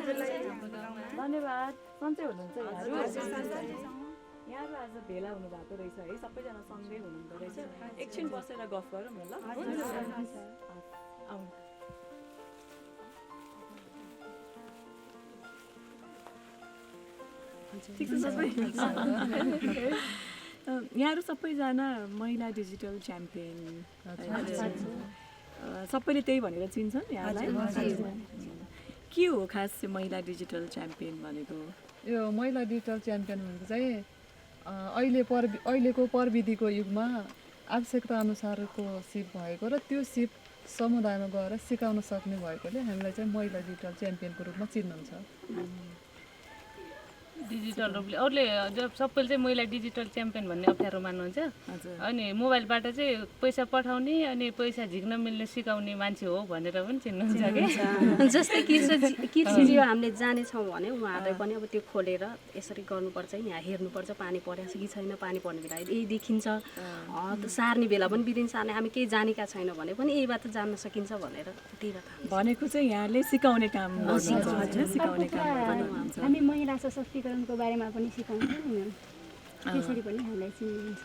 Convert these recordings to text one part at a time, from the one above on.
धन्यवाद सन्चै हुनुहुन्छ यहाँहरू आज भेला हुनु भएको रहेछ है सबैजना सँगै हुनुहुँदो रहेछ एकछिन बसेर गफ गरौँ न ल आउनु ठिक छ सबै यहाँहरू सबैजना महिला डिजिटल च्याम्पियन सबैले त्यही भनेर चिन्छन् यहाँलाई के हो खास महिला डिजिटल च्याम्पियन भनेको यो महिला डिजिटल च्याम्पियन भनेको चाहिँ अहिलेको प्रविधिको युगमा आवश्यकता अनुसारको सिप भएको र त्यो सिप समुदायमा गएर सिकाउन सक्ने भएकोले हामीलाई चाहिँ महिला डिजिटल च्याम्पियनको रूपमा चिन्नुहुन्छ डिजिटल रूपले अरूले सबैले चाहिँ महिला डिजिटल च्याम्पियन भन्ने अप्ठ्यारो मान्नुहुन्छ अनि मोबाइलबाट चाहिँ पैसा पठाउने अनि पैसा झिक्न मिल्ने सिकाउने मान्छे हो भनेर पनि चिन्नुहुन्छ कि जस्तै कृषिजीव हामीले जानेछौँ भने उहाँहरूलाई पनि अब त्यो खोलेर यसरी गर्नुपर्छ यहाँ हेर्नुपर्छ पानी परेको छ कि छैन पानी पर्ने बेला यही देखिन्छ सार्ने बेला पनि बिदिन सार्ने हामी केही जानेका छैन भने पनि यहीबाट जान्न सकिन्छ भनेर त्यही भएर भनेको चाहिँ यहाँले सिकाउने काम सिकाउने काम हामी महिला सशक्तिकरणको बारेमा पनि सिकाउँछौँ नि त्यसरी पनि हामीलाई चिनिन्छ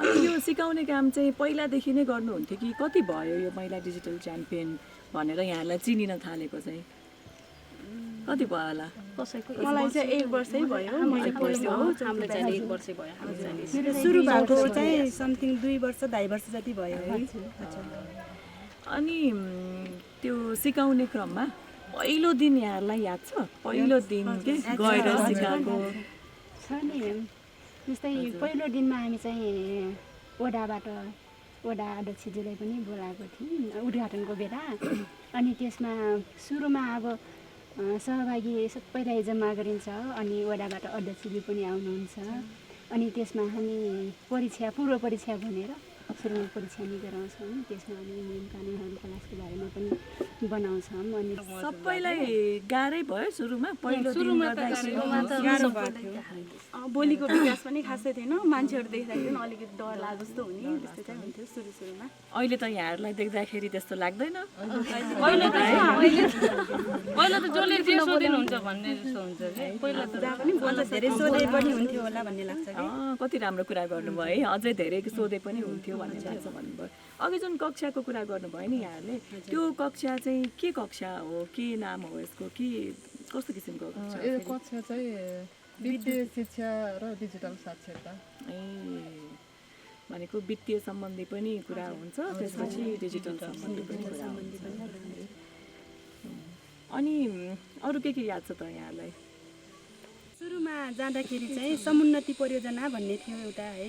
अनि यो सिकाउने काम चाहिँ पहिलादेखि नै गर्नुहुन्थ्यो कि कति भयो यो महिला डिजिटल च्याम्पियन भनेर यहाँलाई चिनिन थालेको चाहिँ कति भयो होला कसैको मलाई चाहिँ 1 वर्षै भयो मैले हाम्रो चाहिँ 1 वर्षै भयो हाम्रो चाहिँ सुरु भएको चाहिँ समथिङ 2 वर्ष 2.5 वर्ष जति भयो है अनि त्यो सिकाउने क्रममा पहिलो दिन यहाँहरूलाई याद छ पहिलो दिन के गएर सिकाएको छ नि जस्तै पहिलो दिनमा हामी चाहिँ वडा अध्यक्षज्यूलाई पनि बोलाएको थियौँ उद्घाटनको बेला अनि त्यसमा सुरुमा अब सहभागी सबैलाई जम्मा गरिन्छ अनि वडाबाट अध्यक्षज्यू पनि आउनुहुन्छ अनि त्यसमा हामी पूर्व परीक्षा भनेर सुरुमा परीक्षा नि गराउँछौँ त्यसमा हामी नियम कानुनहरू क्लासको बारेमा पनि बनाउँछौँ अनि सबैलाई गाह्रै भयो सुरुमा पहिलो गाह्रो भएको थियो बोलीको विकास पनि खासै थिएन मान्छेहरू देख्दाखेरि पनि अलिकति डर लाग्यो जस्तो हुने त्यस्तो चाहिँ हुन्थ्यो सुरुमा अहिले त यहाँहरूलाई देख्दाखेरि त्यस्तो लाग्दैन पहिला त जसले जे सोधिनुहुन्छ भन्ने जस्तो हुन्छ कि पहिला त धेरै सोधे पनि हुन्थ्यो होला भन्ने लाग्छ कति राम्रो कुरा गर्नुभयो है अझै धेरै सोधे पनि हुन्थ्यो भन्ने लाग्छ भन्नुभयो अघि जुन कक्षाको कुरा गर्नुभयो नि यहाँहरूले त्यो कक्षा चाहिँ के कक्षा हो के नाम हो यसको के कस्तो किसिमको कक्षा यो कक्षा चाहिँ वित्तीय शिक्षा र डिजिटल साक्षरता भनेको वित्तीय सम्बन्धी पनि कुरा हुन्छ त्यसपछि डिजिटल सम्बन्धी पनि कुरा हुन्छ अनि अरू के याद छ त यहाँलाई सुरुमा जाँदाखेरि चाहिँ समुन्नति परियोजना भन्ने थियो एउटा है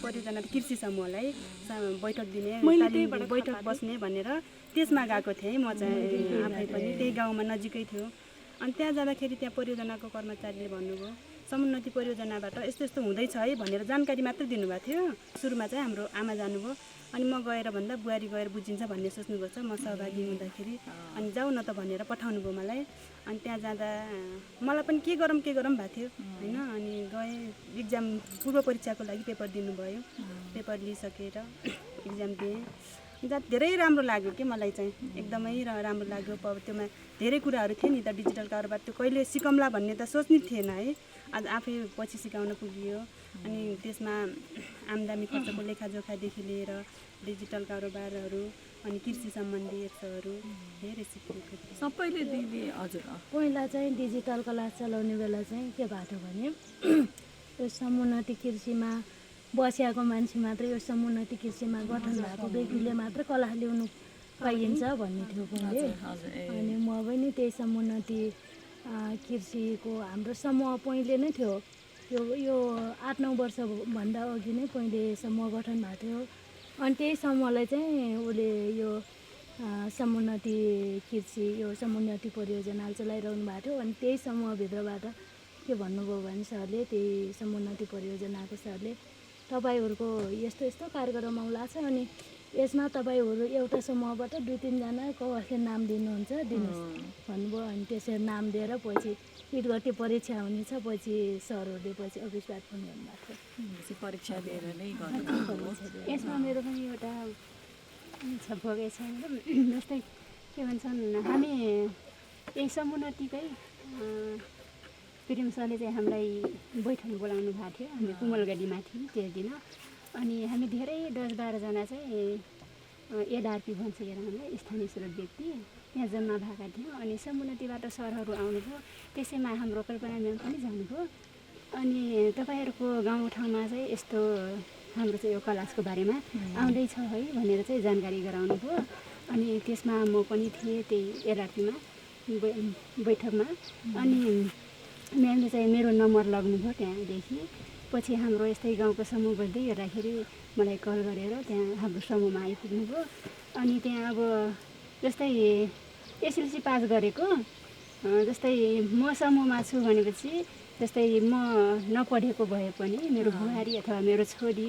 परियोजना कृषि समूहलाई बैठक दिने बैठक बस्ने भनेर त्यसमा गएको थिएँ म चाहिँ आफै पनि त्यही गाउँमा नजिकै थियो अनि त्यहाँ जाँदाखेरि त्यहाँ परियोजनाको कर्मचारीले भन्नुभयो समुन्नति परियोजनाबाट यस्तो यस्तो हुँदैछ है भनेर जानकारी मात्र दिनुभएको थियो सुरुमा चाहिँ हाम्रो आमा जानुभयो अनि म गएर भन्दा बुहारी गएर बुझिन्छ भन्ने सोच्नुभएको छ म सहभागी हुँदाखेरि अनि जाऊ न त भनेर पठाउनु भयो मलाई अनि त्यहाँ जाँदा मलाई पनि के गरौँ भएको थियो होइन अनि गएँ इक्जाम पूर्व परीक्षाको लागि पेपर दिनुभयो पेपर लिइसकेर इक्जाम दिएँ धेरै राम्रो लाग्यो कि मलाई चाहिँ एकदमै राम्रो लाग्यो त्योमा धेरै कुराहरू थियो नि त डिजिटल कारोबार त्यो कहिले सिकौँला भन्ने त सोच्नै थिएन है आज आफै पछि सिकाउन पुगियो अनि त्यसमा आम्दानी खर्चको लेखाजोखादेखि लिएर डिजिटल कारोबारहरू अनि कृषि सम्बन्धी यस्तोहरू धेरै सिकेको थिएँ सबैले दिदी हजुर पहिला चाहिँ डिजिटल क्लास चलाउने बेला चाहिँ के भएको भने यो समुन्नति कृषिमा बसेको मान्छे मात्र यो समुन्नति कृषिमा गठन भएको व्यक्तिले मात्र क्लास ल्याउनु पाइन्छ भन्ने थियो पहिले अनि म पनि त्यही समुन्नति कृषिको हाम्रो समूह पहिले नै थियो यो 8-9 वर्षभन्दा अघि नै पहिले समूह गठन भएको थियो अनि त्यही समूहलाई चाहिँ उसले यो समुन्नति कृषि यो समुन्नति परियोजना चलाइरहनु भएको थियो अनि त्यही समूहभित्रबाट के भन्नुभयो भने सरले त्यही समुन्नति परियोजनाको सरले तपाईहरुको यस्तो यस्तो कार्यक्रम आउला छ अनि यसमा तपाईहरु एउटा समूहबाट 2-3 जना कसले नाम दिनुहुन्छ दिनुस् भन्नुभयो अनि त्यसरी नाम दिएर पछि विद्यार्थी परीक्षा हुनेछ पछि सरहरुले पछि अफिसबाट फोन गर्नुभएको थियो परीक्षा दिएर नै गर्नु यसमा मेरो पनि एउटा छ भोगे छ जस्तै के भन्छन् हामी यही समुन्नतिकै प्रेम सरले चाहिँ हामीलाई बैठक बोलाउनु भएको थियो। हामी कुमलगढीमा थियौँ त्यस दिन। अनि हामी धेरै 10-12 जना चाहिँ एडआरपी भन्छ यहाँ हामीलाई स्थानीय स्रोत व्यक्ति यहाँ जम्मा भएका थियौँ। अनि समुन्नतिबाट सरहरू आउनुभयो, त्यसैमा हाम्रो कल्पना म्याम पनि जानुभयो। अनि तपाईँहरूको गाउँठाउँमा चाहिँ यस्तो हाम्रो चाहिँ यो कलासको बारेमा आउँदैछ है भनेर चाहिँ जानकारी गराउनु भयो। अनि त्यसमा म पनि थिएँ त्यही एडआरपीमा बैठकमा। अनि म्यामले चाहिँ मेरो नम्बर लग्नुभयो त्यहाँदेखि। पछि हाम्रो यस्तै गाउँको समूह बस्दै हेर्दाखेरि मलाई कल गरेर त्यहाँ हाम्रो समूहमा आइपुग्नुभयो। अनि त्यहाँ अब जस्तै एसएलसी पास गरेको जस्तै म समूहमा छु भनेपछि जस्तै म नपढेको भए पनि मेरो बुहारी अथवा मेरो छोरी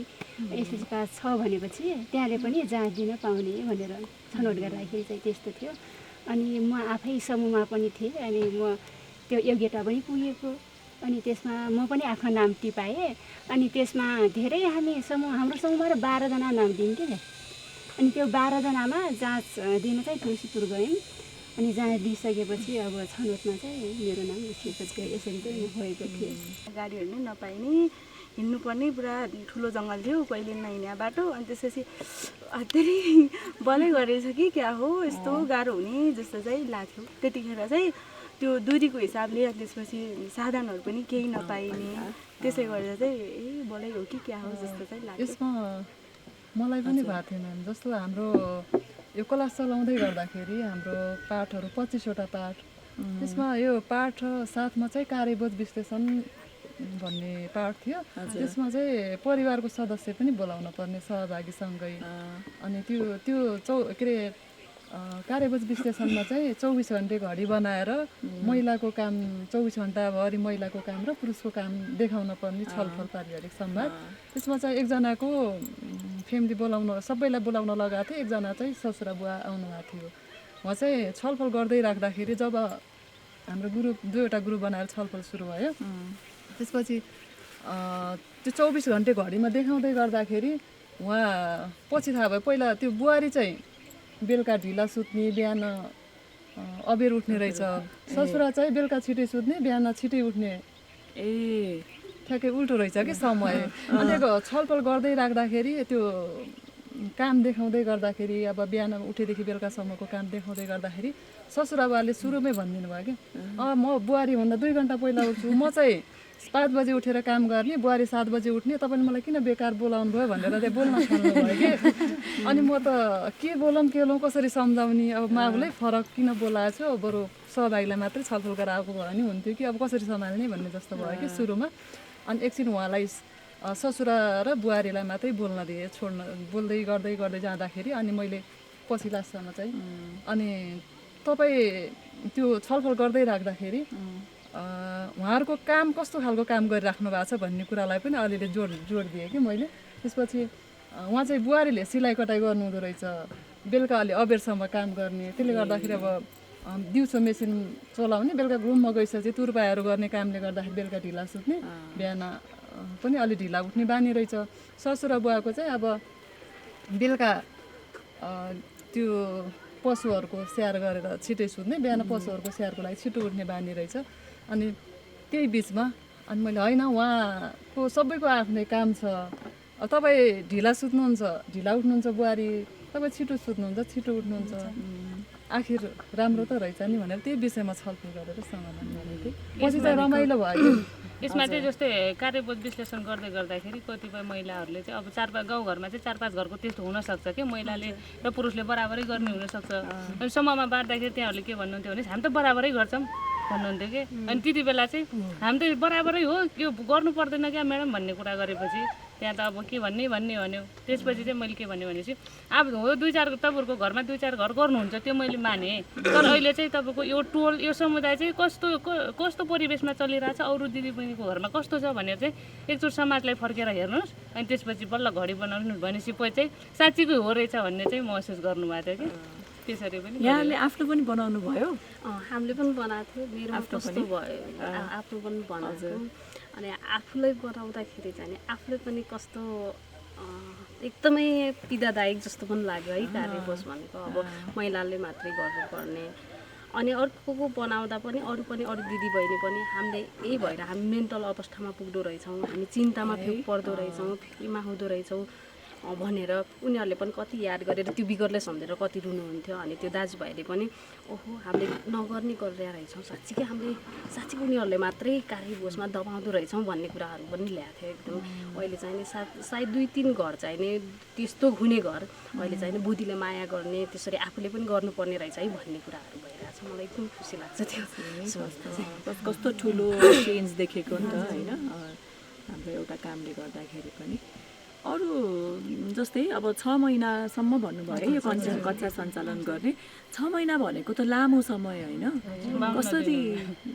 एसएलसी पास छ भनेपछि त्यहाँले पनि जाँच दिन पाउने भनेर छनौट गर्दाखेरि चाहिँ त्यस्तो थियो। अनि म आफै समूहमा पनि थिएँ। अनि म त्यो योग्यता पनि पुगेको। अनि त्यसमा म पनि आफ्नो नाम टिपाएँ। अनि त्यसमा धेरै हामी हाम्रो समूहबाट 12 जना नाम दिन्थ्यो। अनि त्यो 12 जनामा जाँच दिन चाहिँ तुलसीपुर गयौँ। अनि जाँच दिइसकेपछि अब छनौटमा चाहिँ मेरो नाम निस्किएको यसरी चाहिँ भएको थियो। गाडीहरू नै नपाइने हिँड्नुपर्ने पुरा ठुलो जङ्गल थियो, कहिले नहिँड्ने बाटो। अनि त्यसपछि धेरै बलै गरेछ कि क्या हो यस्तो गाह्रो हुने जस्तो चाहिँ लाग्थ्यो त्यतिखेर चाहिँ। त्यो दुरीको हिसाबले अनि त्यसपछि साधनहरू पनि केही नपाइने, त्यसै गरेर चाहिँ बलै हो कि क्या हो जस्तो चाहिँ लाग्यो। यसमा मलाई पनि भएको थियो म्याम। जस्तो हाम्रो यो क्लास चलाउँदै गर्दाखेरि हाम्रो पाठहरू 25वटा पाठ, त्यसमा यो पाठ साथमा चाहिँ कार्यबोध विश्लेषण भन्ने पाठ थियो। त्यसमा चाहिँ परिवारको सदस्य पनि बोलाउन पर्ने सहभागीसँगै। अनि त्यो के अरे कार्यबोध विश्लेषणमा चाहिँ 24 घन्टे घडी बनाएर महिलाको काम 24 घन्टाभरि महिलाको काम र पुरुषको काम देखाउन पर्ने छलफल पारिवारिक संवाद। त्यसमा चाहिँ एकजनाको फ्यामिली बोलाउन सबैलाई बोलाउन लगाएको थियो। एकजना चाहिँ ससुरा बुवा आउनु भएको थियो। उहाँ चाहिँ छलफल गर्दै राख्दाखेरि जब हाम्रो ग्रुप 2वटा ग्रुप बनाएर छलफल सुरु भयो, त्यसपछि त्यो 24 घन्टे घडीमा देखाउँदै गर्दाखेरि उहाँ पछि थाहा भयो पहिला त्यो बुहारी चाहिँ बेलुका ढिला सुत्ने, बिहान अबेर उठ्ने रहेछ। ससुरा चाहिँ बेलुका छिटै सुत्ने, बिहान छिटै उठ्ने। ठ्याक्कै उल्टो रहेछ कि समय। अनि छलफल गर्दै राख्दाखेरि त्यो काम देखाउँदै गर्दाखेरि अब बिहान उठेदेखि बेलुकासम्मको काम देखाउँदै गर्दाखेरि ससुराबाले सुरुमै भनिदिनु भयो कि म बुहारीभन्दा 2 घन्टा पहिला उठ्छु, म चाहिँ 5 बजे उठेर काम गर्ने, बुहारी 7 बजे उठ्ने, तपाईँले मलाई किन बेकार बोलाउनु भयो भनेर चाहिँ बोल्न थाल्नु भयो कि। अनि म त के बोलौँ कसरी सम्झाउने, अब माउलाई फरक किन बोलाएको छु, बरु सहभागीलाई मात्रै छलफल गराएको भयो भने हुन्थ्यो कि अब कसरी सम्हाल्ने भन्ने जस्तो भयो कि सुरुमा। अनि एकछिन उहाँलाई ससुरा र बुहारीलाई मात्रै बोल्न दिएँ, बोल्दै गर्दै जाँदाखेरि अनि मैले पछि लास्टमा चाहिँ अनि तपाईँ त्यो छलफल गर्दै राख्दाखेरि उहाँहरूको काम कस्तो खालको काम गरिराख्नु भएको छ भन्ने कुरालाई पनि अलिअलि जोड दिएँ कि मैले। त्यसपछि उहाँ चाहिँ बुहारीले सिलाइ कटाइ गर्नु हुँदो रहेछ, बेलुका अलि अबेरसम्म काम गर्ने। त्यसले गर्दाखेरि अब दिउँसो मेसिन चलाउने, बेलुका घुममा गइसकेपछि तुरपाहरू गर्ने कामले गर्दाखेरि बेलुका ढिला सुत्ने, बिहान पनि अलि ढिला उठ्ने बानी रहेछ। ससुरा बुवाको चाहिँ अब बेलुका त्यो पशुहरूको स्याहार गरेर छिटै सुत्ने, बिहान पशुहरूको स्याहारको लागि छिटो उठ्ने बानी रहेछ। अनि त्यही बिचमा अनि मैले होइन उहाँको सबैको आफ्नै काम छ, तपाईँ ढिला सुत्नुहुन्छ, ढिला उठ्नुहुन्छ, बुहारी तपाईँ छिटो सुत्नुहुन्छ, छिटो उठ्नुहुन्छ, आखिर राम्रो त रहेछ नि भनेर त्यही विषयमा छलफल गरेर समाधान गरेको थिएँ। पछि चाहिँ रमाइलो भयो। यसमा चाहिँ जस्तै कार्यबोध विश्लेषण गर्दै गर्दाखेरि कतिपय महिलाहरूले चाहिँ अब 4-5 गाउँघरमा चाहिँ 4-5 घरको त्यस्तो हुनसक्छ कि महिलाले र पुरुषले बराबरै गर्ने हुनसक्छ। अनि समूहमा बाँड्दाखेरि त्यहाँहरूले के भन्नुहुन्थ्यो भने हामी त बराबरै गर्छौँ भन्नुहुन्थ्यो कि। अनि त्यति बेला चाहिँ हामी त बराबरै हो, यो गर्नु पर्दैन क्या म्याडम भन्ने कुरा गरेपछि त्यहाँ त अब के भन्ने भन्यो। त्यसपछि चाहिँ मैले के भन्यो भनेपछि अब हो 2-4 तपाईँहरूको घरमा 2-4 घर गर्नुहुन्छ त्यो मैले माने, तर अहिले चाहिँ तपाईँको यो टोल यो समुदाय चाहिँ कस्तो परिवेशमा चलिरहेछ, अरू दिदीबहिनीको घरमा कस्तो छ भनेर चाहिँ एकचोटि समाजलाई फर्केर हेर्नुहोस्। अनि त्यसपछि बल्ल घडी बनाउनु भनेपछि चाहिँ साँच्चीकै हो रहेछ भन्ने चाहिँ महसुस गर्नुभएको थियो कि। त्यसरी पनि यहाँले आफ्नो पनि बनाउनु भयो? हामीले पनि बनाएको थियो, मेरो कस्तो भयो आफ्नो पनि बनाएको। अनि आफूलाई बनाउँदाखेरि चाहिँ आफूले पनि कस्तो एकदमै पीडादायक जस्तो पनि लाग्यो है कार्यबोध भनेको। अब महिलाले मात्रै गर्नुपर्ने अनि अर्कोको बनाउँदा पनि अरू दिदी बहिनी पनि हामीले यही भएर हामी मेन्टल अवस्थामा पुग्दो रहेछौँ, हामी चिन्तामा पर्दो रहेछौँ, फिक्रीमा हुँदो रहेछौँ भनेर उनीहरूले पनि कति याद गरेर त्यो बिगरले सम्झेर कति रुनुहुन्थ्यो। अनि त्यो दाजुभाइले पनि ओहो हामीले नगर्ने गरेर रहेछौँ, साँच्चीकै उनीहरूले मात्रै कार्यबोझमा दबाउँदो रहेछौँ भन्ने कुराहरू पनि ल्याएको थियो एकदम। अहिले चाहिँ नि सायद 2-3 घर चाहिँ नि त्यस्तो हुने घर अहिले चाहिँ नि बुढीले माया गर्ने त्यसरी आफूले पनि गर्नुपर्ने रहेछ है भन्ने कुराहरू भइरहेको छ। मलाई एकदम खुसी लाग्छ त्यो सोच्दा चाहिँ। कस्तो ठुलो चेन्ज देखेको नि त होइन हाम्रो एउटा कामले गर्दाखेरि पनि। अरू जस्तै अब 6 महिनासम्म भन्नुभयो यो कक्षा सञ्चालन गर्ने। 6 महिना भनेको त लामो समय होइन, कसरी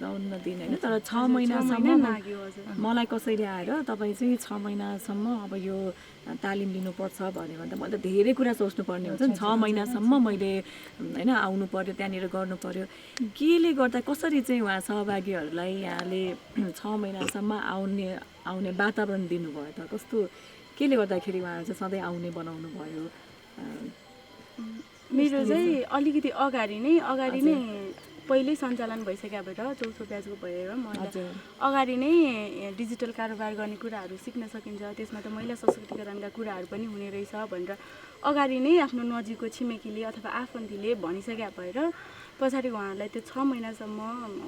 52 दिन होइन, तर 6 महिनासम्म मलाई कसैले आएर तपाईँ चाहिँ 6 महिनासम्म अब यो तालिम लिनुपर्छ भन्यो भने त मैले त धेरै कुरा सोच्नुपर्ने हुन्छ नि। 6 महिनासम्म मैले होइन आउनु पर्यो, त्यहाँनिर गर्नु पर्यो। केले गर्दा कसरी चाहिँ उहाँ सहभागीहरूलाई यहाँले 6 महिनासम्म आउने वातावरण दिनुभयो त? कस्तो केले गर्दाखेरि उहाँहरू चाहिँ सधैँ आउने बनाउनु भयो? मेरो चाहिँ अलिकति अगाडि नै पहिल्यै सञ्चालन भइसक्यो भएर 4थो ब्याचको भएर मलाई अगाडि नै डिजिटल कारोबार गर्ने कुराहरू सिक्न सकिन्छ, त्यसमा त महिला सशक्तिकरणका कुराहरू पनि हुने रहेछ भनेर अगाडि नै आफ्नो नजिकको छिमेकीले अथवा आफन्तीले भनिसक्या भएर पछाडि उहाँहरूलाई त्यो 6 महिनासम्म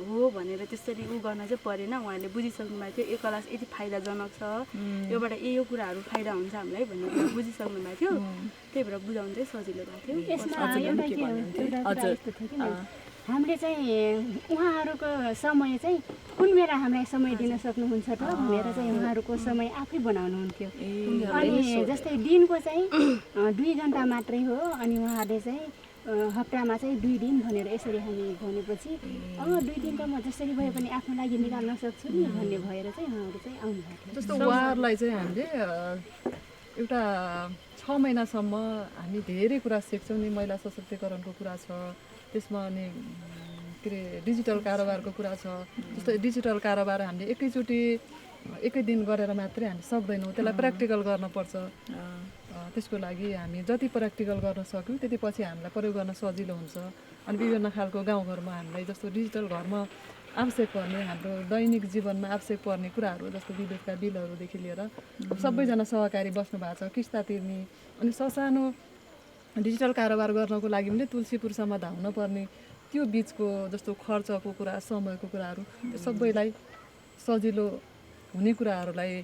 हो भनेर त्यसरी गर्न चाहिँ परेन। उहाँहरूले बुझिसक्नु भएको थियो यो क्लास यति फाइदाजनक छ, योबाट यो कुराहरू फाइदा हुन्छ हामीलाई भन्ने कुरा बुझिसक्नु भएको थियो। त्यही भएर बुझाउनु चाहिँ सजिलो भएको थियो। हामीले चाहिँ उहाँहरूको समय चाहिँ कुन बेला हामीलाई समय दिन सक्नुहुन्छ त भनेर चाहिँ उहाँहरूको समय आफै बनाउनुहुन्थ्यो। अनि जस्तै दिनको चाहिँ 2 घन्टा मात्रै हो, अनि उहाँहरूले चाहिँ हप्तामा चाहिँ 2 दिन भनेर यसरी हामी भनेपछि 2 दिन त म जसरी भए पनि आफ्नो लागि निकाल्न सक्छु नि भन्ने भएर चाहिँ उहाँहरू चाहिँ आउनुभएको थियो। जस्तो उहाँहरूलाई चाहिँ हामीले एउटा 6 महिनासम्म हामी धेरै कुरा सिक्छौँ नि। महिला सशक्तिकरणको कुरा छ, त्यसमा अनि के अरे डिजिटल कारोबारको कुरा छ। जस्तो डिजिटल कारोबार हामीले एकै दिन गरेर मात्रै हामी सक्दैनौँ, त्यसलाई प्र्याक्टिकल गर्नुपर्छ। त्यसको लागि हामी जति प्र्याक्टिकल गर्न सक्यौँ त्यति पछि हामीलाई प्रयोग गर्न सजिलो हुन्छ। अनि विभिन्न खालको गाउँघरमा हामीलाई जस्तो डिजिटल घरमा आवश्यक पर्ने हाम्रो दैनिक जीवनमा आवश्यक पर्ने कुराहरू जस्तो विद्युतका बिलहरूदेखि लिएर सबैजना सहकारी बस्नु भएको छ, किस्ता तिर्ने। अनि ससानो डिजिटल कारोबार गर्नको लागि पनि तुलसीपुरसम्म धाउन पर्ने त्यो बिचको जस्तो खर्चको कुरा, समयको कुराहरू त्यो सबैलाई सजिलो हुने कुराहरूलाई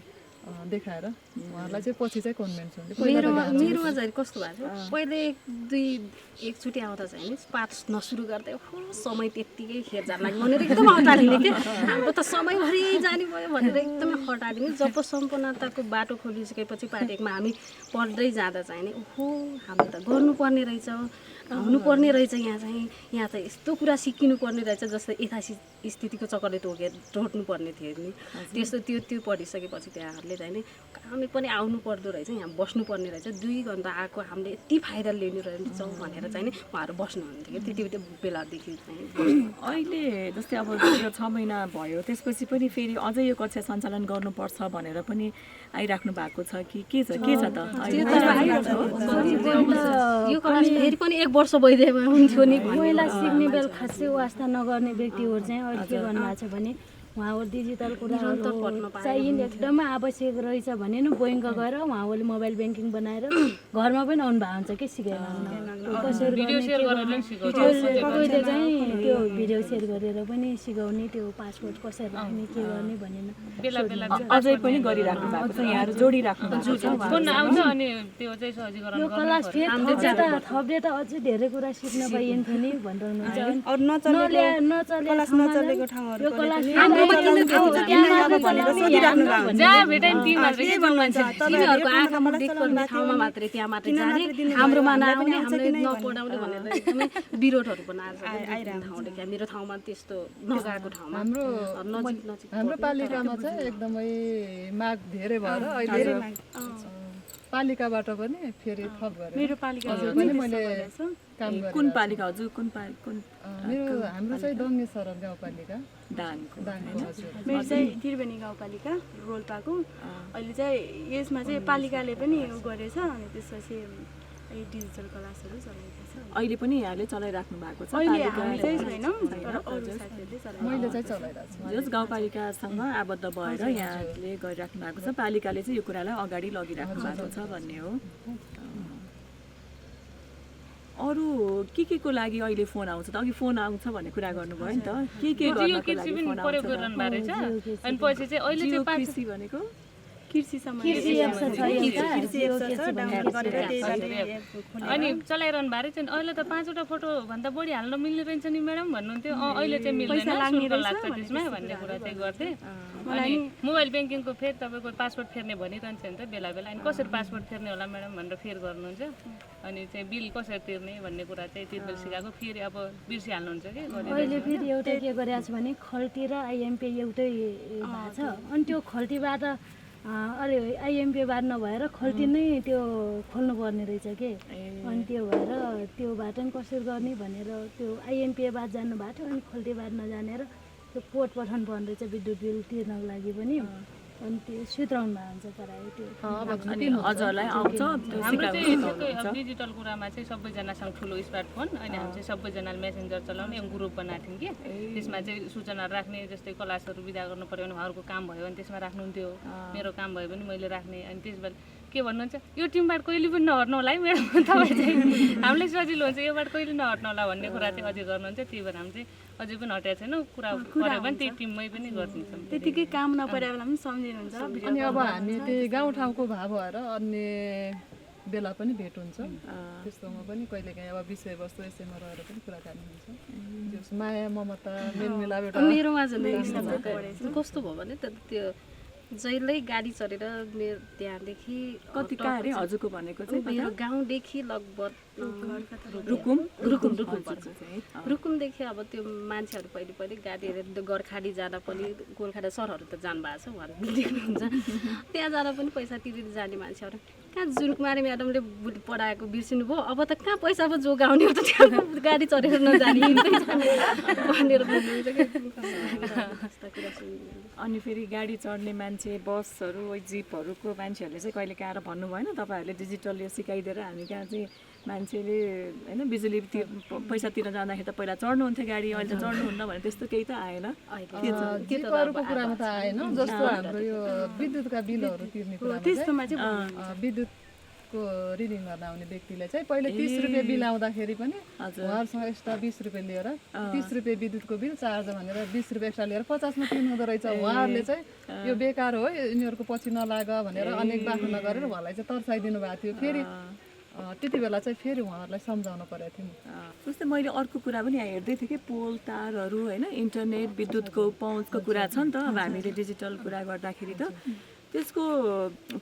देखाएर उहाँहरूलाई चाहिँ पछि चाहिँ कन्भिन्स हुन्छ। मेरोमा चाहिँ कस्तो भएको थियो, पहिले एकचोटि आउँदा चाहिँ नि पाठ नसुरु गर्दै समय त्यत्तिकै खेर जान लाग्यो भनेर एकदम हटालिने कि हाम्रो त समयभरि जाने भयो भनेर एकदमै हटालिने। जब सम्पन्नताको बाटो खोलिसकेपछि पाठ 1 मा हामी पढ्दै जाँदा चाहिँ नि ओहो हामी त गर्नुपर्ने रहेछ, हुनुपर्ने रहेछ, यहाँ चाहिँ यस्तो कुरा सिकिनु पर्ने रहेछ जस्तै यथास्थितिको चक्करले टोट्नु पर्ने थियो नि। त्यस्तो त्यो पढिसकेपछि त्यहाँहरूले चाहिँ नि हामी पनि आउनु पर्दो रहेछ, यहाँ बस्नुपर्ने रहेछ, 2 घन्टा आएको हामीले यति फाइदा लिनु रहेछ भनेर चाहिँ नि उहाँहरू बस्नुहुन्थ्यो कि त्यति बेलादेखि चाहिँ। अहिले जस्तै अब यो 6 महिना भयो त्यसपछि पनि फेरि अझै यो कक्षा सञ्चालन गर्नुपर्छ भनेर पनि आइराख्नु भएको छ कि के छ त? यो क्लास फेरि पनि 1 वर्ष भइदिएमा हुन्थ्यो नि। पहिला सिक्ने बेला खासै वास्ता नगर्ने व्यक्तिहरू चाहिँ अहिले के भन्नुभएको छ भने उहाँहरू डिजिटल कुराहरू चाहिँ एकदमै आवश्यक रहेछ भने नि बैङ्क गएर उहाँहरूले मोबाइल ब्याङ्किङ बनाएर घरमा पनि आउनु भएको हुन्छ कि सिकाएर कहिले चाहिँ त्यो भिडियो सेयर गरेर पनि सिकाउने, त्यो पासवर्ड कसरी राख्ने के गर्ने भनेर अझै पनि गरिराख्नु भएको छ, यहाँहरू जोडिराख्नु भएको छ। यो क्लास थप्दै त अझै धेरै कुरा सिक्न पाइन्थ्यो नि भनेर हुनुहुन्छ। नचलेको ठाउँहरू यो क्लास जहाँ भेटाइ ती मात्रै तिनीहरूको आँखामा देख्ने ठाउँमा मात्रै त्यहाँ मात्रै जाने, हाम्रोमा नआउने, हामीले नपढाउने भनेर एकदमै विरोधहरू पनि आइरहेको ठाउँदेखि मेरो ठाउँमा त्यस्तो नगएको ठाउँमा हाम्रो पालिकामा चाहिँ एकदमै माग धेरै भएर अहिले पालिकाबाट पनि फेरि थप गरेर मेरो पालिका पनि मैले काम गरेँ। कुन पालिका हजुर? मेरो हाम्रो चाहिँ दङ्गे सरल गाउँपालिका दाङको। मेरो चाहिँ त्रिवेणी गाउँपालिका रोल्पाको। अहिले चाहिँ यसमा चाहिँ पालिकाले पनि गरेछ, अनि त्यसपछि यो डिजिटल क्लासहरू चलाएको छ। अहिले पनि यहाँले चलाइराख्नु भएको छ? अहिले पालिका हामी चाहिँ छैनौँ, छैन? तर अरू साथीहरूले चलाएको मैले चाहिँ चलाइरहेको छु। जस गाउँपालिकासँग आबद्ध भएर यहाँले गरिराख्नु भएको छ, पालिकाले चाहिँ यो कुरालाई अगाडि लगिराख्नु भएको छ भन्ने हो। अरू के को लागि अहिले फोन आउँछ त? अघि फोन आउँछ भन्ने कुरा गर्नुभयो नि त, के जियो गर्नको कृषि लागि पनि फोन प्रयोग आउँछ? गरिरहनु भएको रहेछ। अनि पछि चाहिँ अहिले जियो चाहिँ कृषि भनेको कृषि सम्बन्धी कृषि एप्स छ एउटा, कृषि एप्स छ, डाउनलोड गरेर त्यहीबाट एप खोलेर अनि चलाइरहनु भएको रहेछ नि। अहिले त 5वटा फोटोभन्दा बढी हाल्न मिल्ने रहेछ नि म्याडम भन्नुहुन्थ्यो। अहिले चाहिँ मिल्दैन, शुल्क लाग्छ त्यसमा भन्ने कुरा चाहिँ गर्थे। अनि मोबाइल ब्याङ्किङको फेरि तपाईँको पासवर्ड फेर्ने भनिरहन्छ नि त बेला बेला। अनि कसरी पासवर्ड फेर्ने होला म्याडम भनेर फेर गर्नुहुन्छ। अनि चाहिँ बिल कसरी तिर्ने भन्ने कुरा चाहिँ त्यति सिकाएको, फेरि अब बिर्सिहाल्नुहुन्छ कि अहिले फेरि एउटा के गरेको छ भने खल्टी र आइएमपी एउटै भएको छ। अनि त्यो खल्टीबाट अलि आइएमपीबाट नभएर खल्टी नै त्यो खोल्नुपर्ने रहेछ के। अनि त्यो भएर त्योबाट पनि कसरी गर्ने भनेर त्यो आइएमपीबाट जानु भएको थियो। अनि खल्टीबाट नजानेर त्यो कोड पठाउनु पर्ने रहेछ विद्युत बिल तिर्नको लागि पनि। अनि त्यो सुत्राउनु भएको हुन्छ प्रायः त्यो। अनि हजुरलाई आउँछ त्यो हाम्रो सिकाउनु चाहिँ सिकाउनुहुन्छ? अब डिजिटल कुरामा चाहिँ सबैजनासँग ठुलो स्मार्टफोन, अनि हामी चाहिँ सबैजनाले मेसेन्जर चलाउने ग्रुप बनाएको थियौँ कि। त्यसमा चाहिँ सूचनाहरू राख्ने, जस्तै क्लासहरू बिदा गर्नु पऱ्यो भने उहाँहरूको काम भयो भने त्यसमा राख्नुहुन्थ्यो, मेरो काम भयो भने मैले राख्ने। अनि त्यसबाट के भन्नुहुन्छ, यो टिमबाट कहिले पनि नहट्नु होला है म्याडम, तपाईँ चाहिँ हामीलाई सजिलो हुन्छ, योबाट कहिले नहट्नु होला भन्ने कुरा चाहिँ अझै गर्नुहुन्छ। त्यही भएर हामी चाहिँ अझै पनि हटेको छैनौँ। कुरा पऱ्यो भने त्यही टिममै पनि गरिदिन्छौँ। त्यतिकै काम नपरेको बेला पनि सम्झिनुहुन्छ। अनि अब हामी त्यही गाउँठाउँको भए भएर अन्य बेला पनि भेट हुन्छ। त्यस्तोमा पनि कहिलेकाहीँ अब विषयवस्तु यसैमा रहेर पनि कुराकानी हुन्छ। माया ममता मेलमिलाप एउटा मेरोमा चाहिँ कस्तो भयो भने त त्यो जहिल्यै गाडी चढेर मेरो त्यहाँदेखि कति कहाँ अरे हजुरको भनेको चाहिँ मेरो गाउँदेखि लगभग रुकुम रुकुमदेखि अब त्यो मान्छेहरू पहिले पहिले गाडीहरू गोर्खाडी जाँदा पनि गोर्खाडी सरहरू त जानुभएको छ, उहाँहरू देख्नुहुन्छ। त्यहाँ जाँदा पनि पैसा तिरेर जाने मान्छेहरू कहाँ जुनकुमारी म्याडमले पढाएको बिर्सिनु भयो, अब त कहाँ पैसा पो जोगाउने हो त, त्यहाँ गाडी चढेर नजाने भनेर भन्नुहुन्छ क्या। अनि फेरि गाडी चढ्ने मान्छे, बसहरू, जिपहरूको मान्छेहरूले चाहिँ कहिले आएर भन्नु भएन तपाईँहरूले डिजिटल यो सिकाइदिएर हामी कहाँ चाहिँ मान्छेले होइन बिजुली पैसा तिर्न जाँदाखेरि त पहिला चढ्नुहुन्थ्यो गाडी, अहिले त चढ्नुहुन्न भने त्यस्तो केही त आएन? जिपहरूको कुरामा त आएन। जस्तो हाम्रो यो विद्युतका बिलहरू तिर्ने कुरामा चाहिँ विद्युतको रिडिङ गर्न आउने व्यक्तिले चाहिँ पहिले 30 रुपियाँ बिल आउँदाखेरि पनि उहाँहरूसँग एक्स्ट्रा 20 रुपियाँ लिएर 30 रुपियाँ विद्युतको बिल चार्ज भनेर 20 रुपियाँ एक्स्ट्रा लिएर 50 मा तिर्नु हुँदो रहेछ। उहाँहरूले चाहिँ यो बेकार हो, यिनीहरूको पछि नलाग भनेर अनेक बाखा नगरेर उहाँलाई चाहिँ तर्साइदिनु भएको थियो। फेरि त्यति बेला चाहिँ फेरि उहाँहरूलाई सम्झाउनु परेको थियो। जस्तै मैले अर्को कुरा पनि यहाँ हेर्दै थिएँ कि पोल तारहरू होइन, इन्टरनेट विद्युतको पहुँचको कुरा छ नि त। अब हामीले डिजिटल कुरा गर्दाखेरि त त्यसको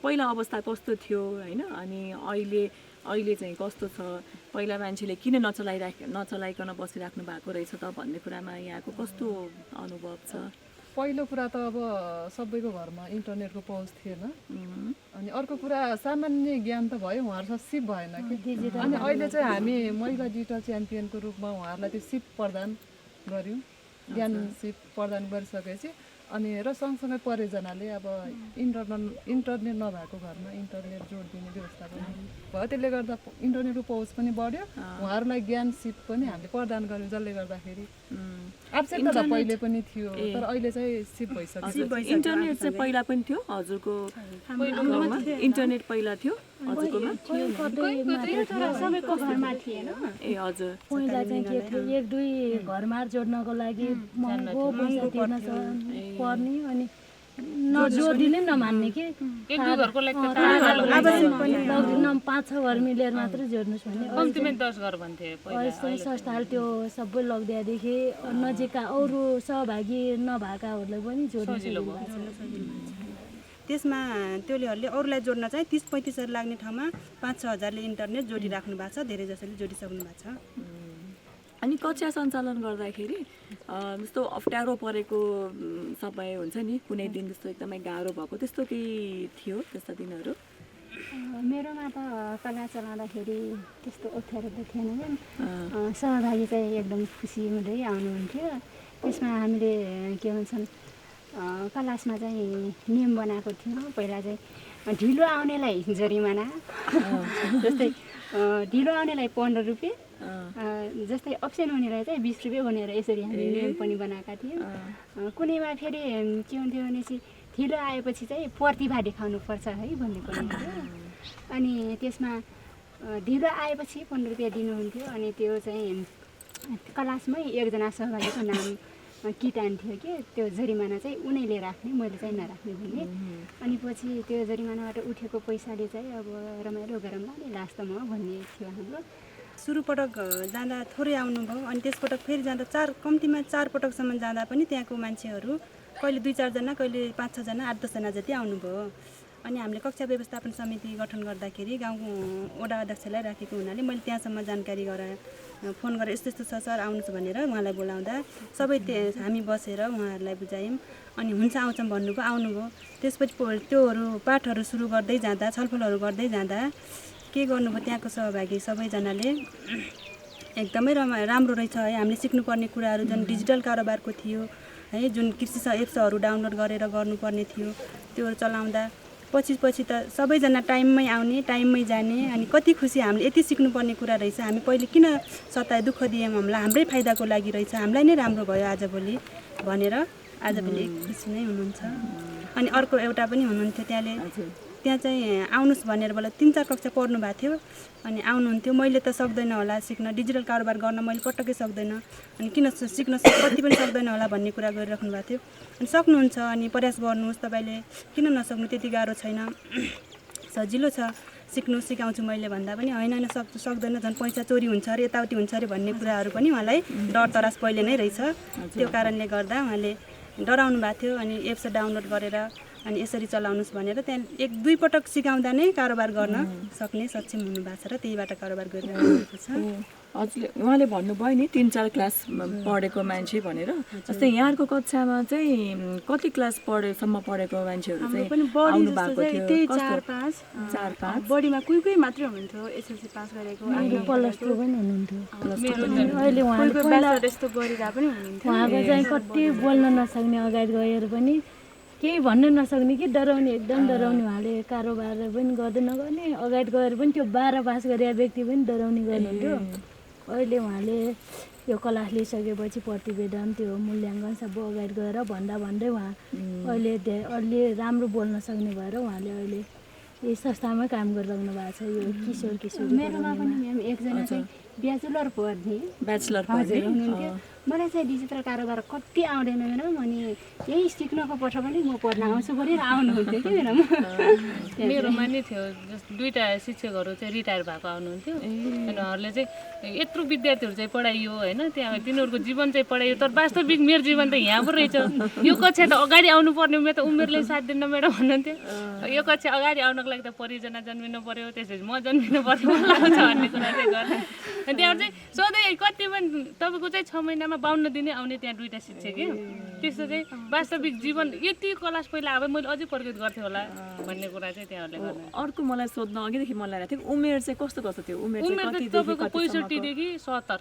पहिला अवस्था कस्तो थियो होइन, अनि अहिले चाहिँ कस्तो छ, पहिला मान्छेले किन नचलाइकन बसिराख्नु भएको रहेछ त भन्ने कुरामा यहाँको कस्तो अनुभव छ? पहिलो कुरा त अब सबैको घरमा इन्टरनेटको पहुँच थिएन। अनि अर्को कुरा सामान्य ज्ञान त भयो, उहाँहरूसँग सिप भएन कि। अनि अहिले चाहिँ हामी महिला डिजिटल च्याम्पियनको रूपमा उहाँहरूलाई त्यो सिप प्रदान गऱ्यौँ, ज्ञान सिप प्रदान गरिसकेपछि अनि र सँगसँगै परियोजनाले अब इन्टरनेट नभएको घरमा इन्टरनेट जोड दिने व्यवस्था पनि भयो। त्यसले गर्दा इन्टरनेटको पहुँच पनि बढ्यो, उहाँहरूलाई ज्ञान सिप पनि हामीले प्रदान गऱ्यौँ, जसले गर्दाखेरि आवश्यकता त पहिले पनि थियो तर अहिले चाहिँ सिप भइसक्यो। इन्टरनेट चाहिँ पहिला पनि थियो हजुरको गाउँमा? इन्टरनेट पहिला थियो हजुरकोमा? सबैको घरमा थिएन। ए हजुर। पहिला चाहिँ के थियो, 1-2 घरमा जोड्नको लागि महँगो पैसा तिर्न पर्ने, अनि नजोडिने नमान्ने कि 1-2 घरको लागि त 5-6 घर मिलेर मात्रै जोड्नुहोस् भने कम्तीमा 10 घर भन्थे पहिला। संस्थाले त्यो सबै लगिदिएदेखि नजिकका अरू सहभागी नभएकाहरूलाई पनि जोड्न सजिलो भयो। त्यसमा त्यसले अरूलाई जोड्न चाहिँ 30-35 हजार लाग्ने ठाउँमा 5-6 हजारले इन्टरनेट जोडिराख्नु भएको छ, धेरै जसोले जोडिसक्नु भएको छ। अनि कक्षा सञ्चालन गर्दाखेरि जस्तो अप्ठ्यारो परेको समय हुन्छ नि, कुनै दिन जस्तो एकदमै गाह्रो भएको त्यस्तो केही थियो त्यस्ता दिनहरू? मेरोमा त कला चलाउँदाखेरि त्यस्तो अप्ठ्यारो त थिएन क्या। सहभागी चाहिँ एकदम खुसी हुँदै आउनुहुन्थ्यो। त्यसमा हामीले के भन्छन् क्लासमा चाहिँ नियम बनाएको थियौँ। पहिला चाहिँ ढिलो आउनेलाई जरिमाना, जस्तै ढिलो आउनेलाई 15 रुपियाँ, जस्तै अप्सन हुनेलाई चाहिँ 20 रुपियाँ भनेर यसरी हामी नियम पनि बनाएका थियौँ। कुनैमा फेरि के हुन्थ्यो भनेपछि ढिलो आएपछि चाहिँ प्रतिभा देखाउनुपर्छ है भन्ने पनि हुन्थ्यो। अनि त्यसमा ढिलो आएपछि 15 रुपियाँ दिनुहुन्थ्यो। अनि त्यो चाहिँ क्लासमै एकजना सहभागीको नाम किटान थियो कि त्यो जरिमाना चाहिँ उनीले राख्ने, मैले चाहिँ नराख्ने भन्ने। अनि पछि त्यो जरिमानाबाट उठेको पैसाले चाहिँ अब रमाइलो गरौँला नि लास्टमा भन्ने थियो हाम्रो। सुरु पटक जाँदा थोरै आउनुभयो, अनि त्यसपटक फेरि जाँदा कम्तीमा 4 पटकसम्म जाँदा पनि त्यहाँको मान्छेहरू कहिले 2-4 जना, कहिले 5-6 जना, 8-10 जना जति आउनुभयो। अनि हामीले कक्षा व्यवस्थापन समिति गठन गर्दाखेरि गाउँको वडा अध्यक्षलाई राखेको हुनाले मैले त्यहाँसम्म जानकारी गराएँ, फोन गरेर यस्तो यस्तो छ सर आउनुहोस् भनेर उहाँलाई बोलाउँदा सबै हामी बसेर उहाँहरूलाई बुझायौँ। अनि हुन्छ आउँछौँ भन्नुभयो, आउनुभयो। त्यसपछि त्योहरू पाठहरू सुरु गर्दै जाँदा, छलफलहरू गर्दै जाँदा के गर्नुभयो त्यहाँको सहभागी सबैजनाले एकदमै राम्रो रहेछ है, हामीले सिक्नुपर्ने कुराहरू जुन डिजिटल कारोबारको थियो है, जुन कृषि एप्सहरू डाउनलोड गरेर गर्नुपर्ने थियो त्योहरू चलाउँदा पछि त सबैजना टाइममै आउने, टाइममै जाने। अनि कति खुसी, हामीले यति सिक्नुपर्ने कुरा रहेछ, हामी पहिले किन सताए दुःख दियौँ, हामीलाई हाम्रै फाइदाको लागि रहेछ, हामीलाई नै राम्रो भयो आजभोलि भनेर आजभोलि खुसी नै हुनुहुन्छ। अनि अर्को एउटा पनि हुनुहुन्थ्यो त्यहाँ चाहिँ आउनुहोस् भनेर मलाई 3-4 कक्षा पढ्नु भएको थियो। अनि आउनुहुन्थ्यो, मैले त सक्दैन होला सिक्न, डिजिटल कारोबार गर्न मैले पटक्कै सक्दैन, अनि किन कति पनि सक्दैन होला भन्ने कुरा गरिराख्नु भएको थियो। अनि सक्नुहुन्छ, अनि प्रयास गर्नुहोस्, तपाईँले किन नसक्नु, त्यति गाह्रो छैन, सजिलो छ, सिकाउँछु मैले भन्दा पनि होइन सक्दैन, झन् पैसा चोरी हुन्छ अरे, यताउति हुन्छ अरे भन्ने कुराहरू पनि उहाँलाई डर तरास पहिले नै रहेछ। त्यो कारणले गर्दा उहाँले डराउनु भएको थियो। अनि एप्स डाउनलोड गरेर अनि यसरी चलाउनुहोस् भनेर त्यहाँ 1-2 पटक सिकाउँदा नै कारोबार गर्न सक्ने सक्षम हुनुभएको छ र त्यहीबाट कारोबार गरिरहेको छ। हजुरले उहाँले भन्नुभयो नि 3-4 क्लास पढेको मान्छे भनेर, जस्तै यहाँको कक्षामा चाहिँ कति क्लास पढेसम्म पढेको मान्छेहरू चाहिँ आउनु भएको थियो? त्यही 4-5 बढीमा कोही मात्रै हुनुहुन्थ्यो एसएलसी पास गरेको, +2 पनि हुनुहुन्थ्यो। अहिले उहाँले ब्याचलर यस्तो गरिरहेको पनि हुनुहुन्थ्यो। उहाँको चाहिँ कति बोल्न नसक्ने, अगाडि गएर पनि केही भन्न नसक्ने कि डराउने, एकदम डराउने। उहाँले कारोबार पनि गर्दै नगर्ने, अगाडि गएर पनि त्यो 12 पास गरेका व्यक्ति पनि डराउने गर्नुहुन्थ्यो। अहिले उहाँले यो क्लास लिइसकेपछि प्रतिवेदन, त्यो मूल्याङ्कन सबै अगाडि गएर भन्दै उहाँ अहिले राम्रो बोल्न सक्ने भएर उहाँले अहिले यही संस्थामा काम गरिरहनु भएको छ। यो किशोर मेरोमा पनि म्याम एकजना चाहिँ ब्याचलर पढ्ने हुनुहुन्थ्यो। मलाई चाहिँ डिजिटल कारोबार कति आउँदैन म्याडम, अनि यही सिक्नको पछि पनि म पढ्न आउँछु भनेर आउनुहुन्थ्यो कि म्याडम। मेरोमा नि थियो, दुईवटा शिक्षकहरू चाहिँ रिटायर भएको आउनुहुन्थ्यो। अनि उहाँहरूले चाहिँ यत्रो विद्यार्थीहरू चाहिँ पढाइयो होइन, त्यहाँ तिनीहरूको जीवन चाहिँ पढाइयो, तर वास्तविक मेरो जीवन त यहाँ पो रहेछ, यो कक्षा त अगाडि आउनुपर्ने, मेरो त उमेरले साथ दिन्न म्याडम भन्नुहुन्थ्यो। यो कक्षा अगाडि आउनको लागि त परियोजना जन्मिनु पऱ्यो, त्यसपछि म जन्मिनु पऱ्यो भन्ने कुरा चाहिँ गर्दा अनि त्यहाँबाट चाहिँ सधैँ कति पनि तपाईँको चाहिँ 6 महिनामा 52 दिनै आउने त्यहाँ 2टा शिक्षक क्या। त्यस्तो चाहिँ वास्तविक जीवन यति क्लास पहिला अब मैले अझै प्रगत गर्थेँ होला भन्ने कुरा चाहिँ त्यहाँहरूले गर्नु। अर्को मलाई सोध्न अघिदेखि मन लागेको थियो, उमेर चाहिँ कस्तो थियो? उमेर तपाईँको 65 देखि 70।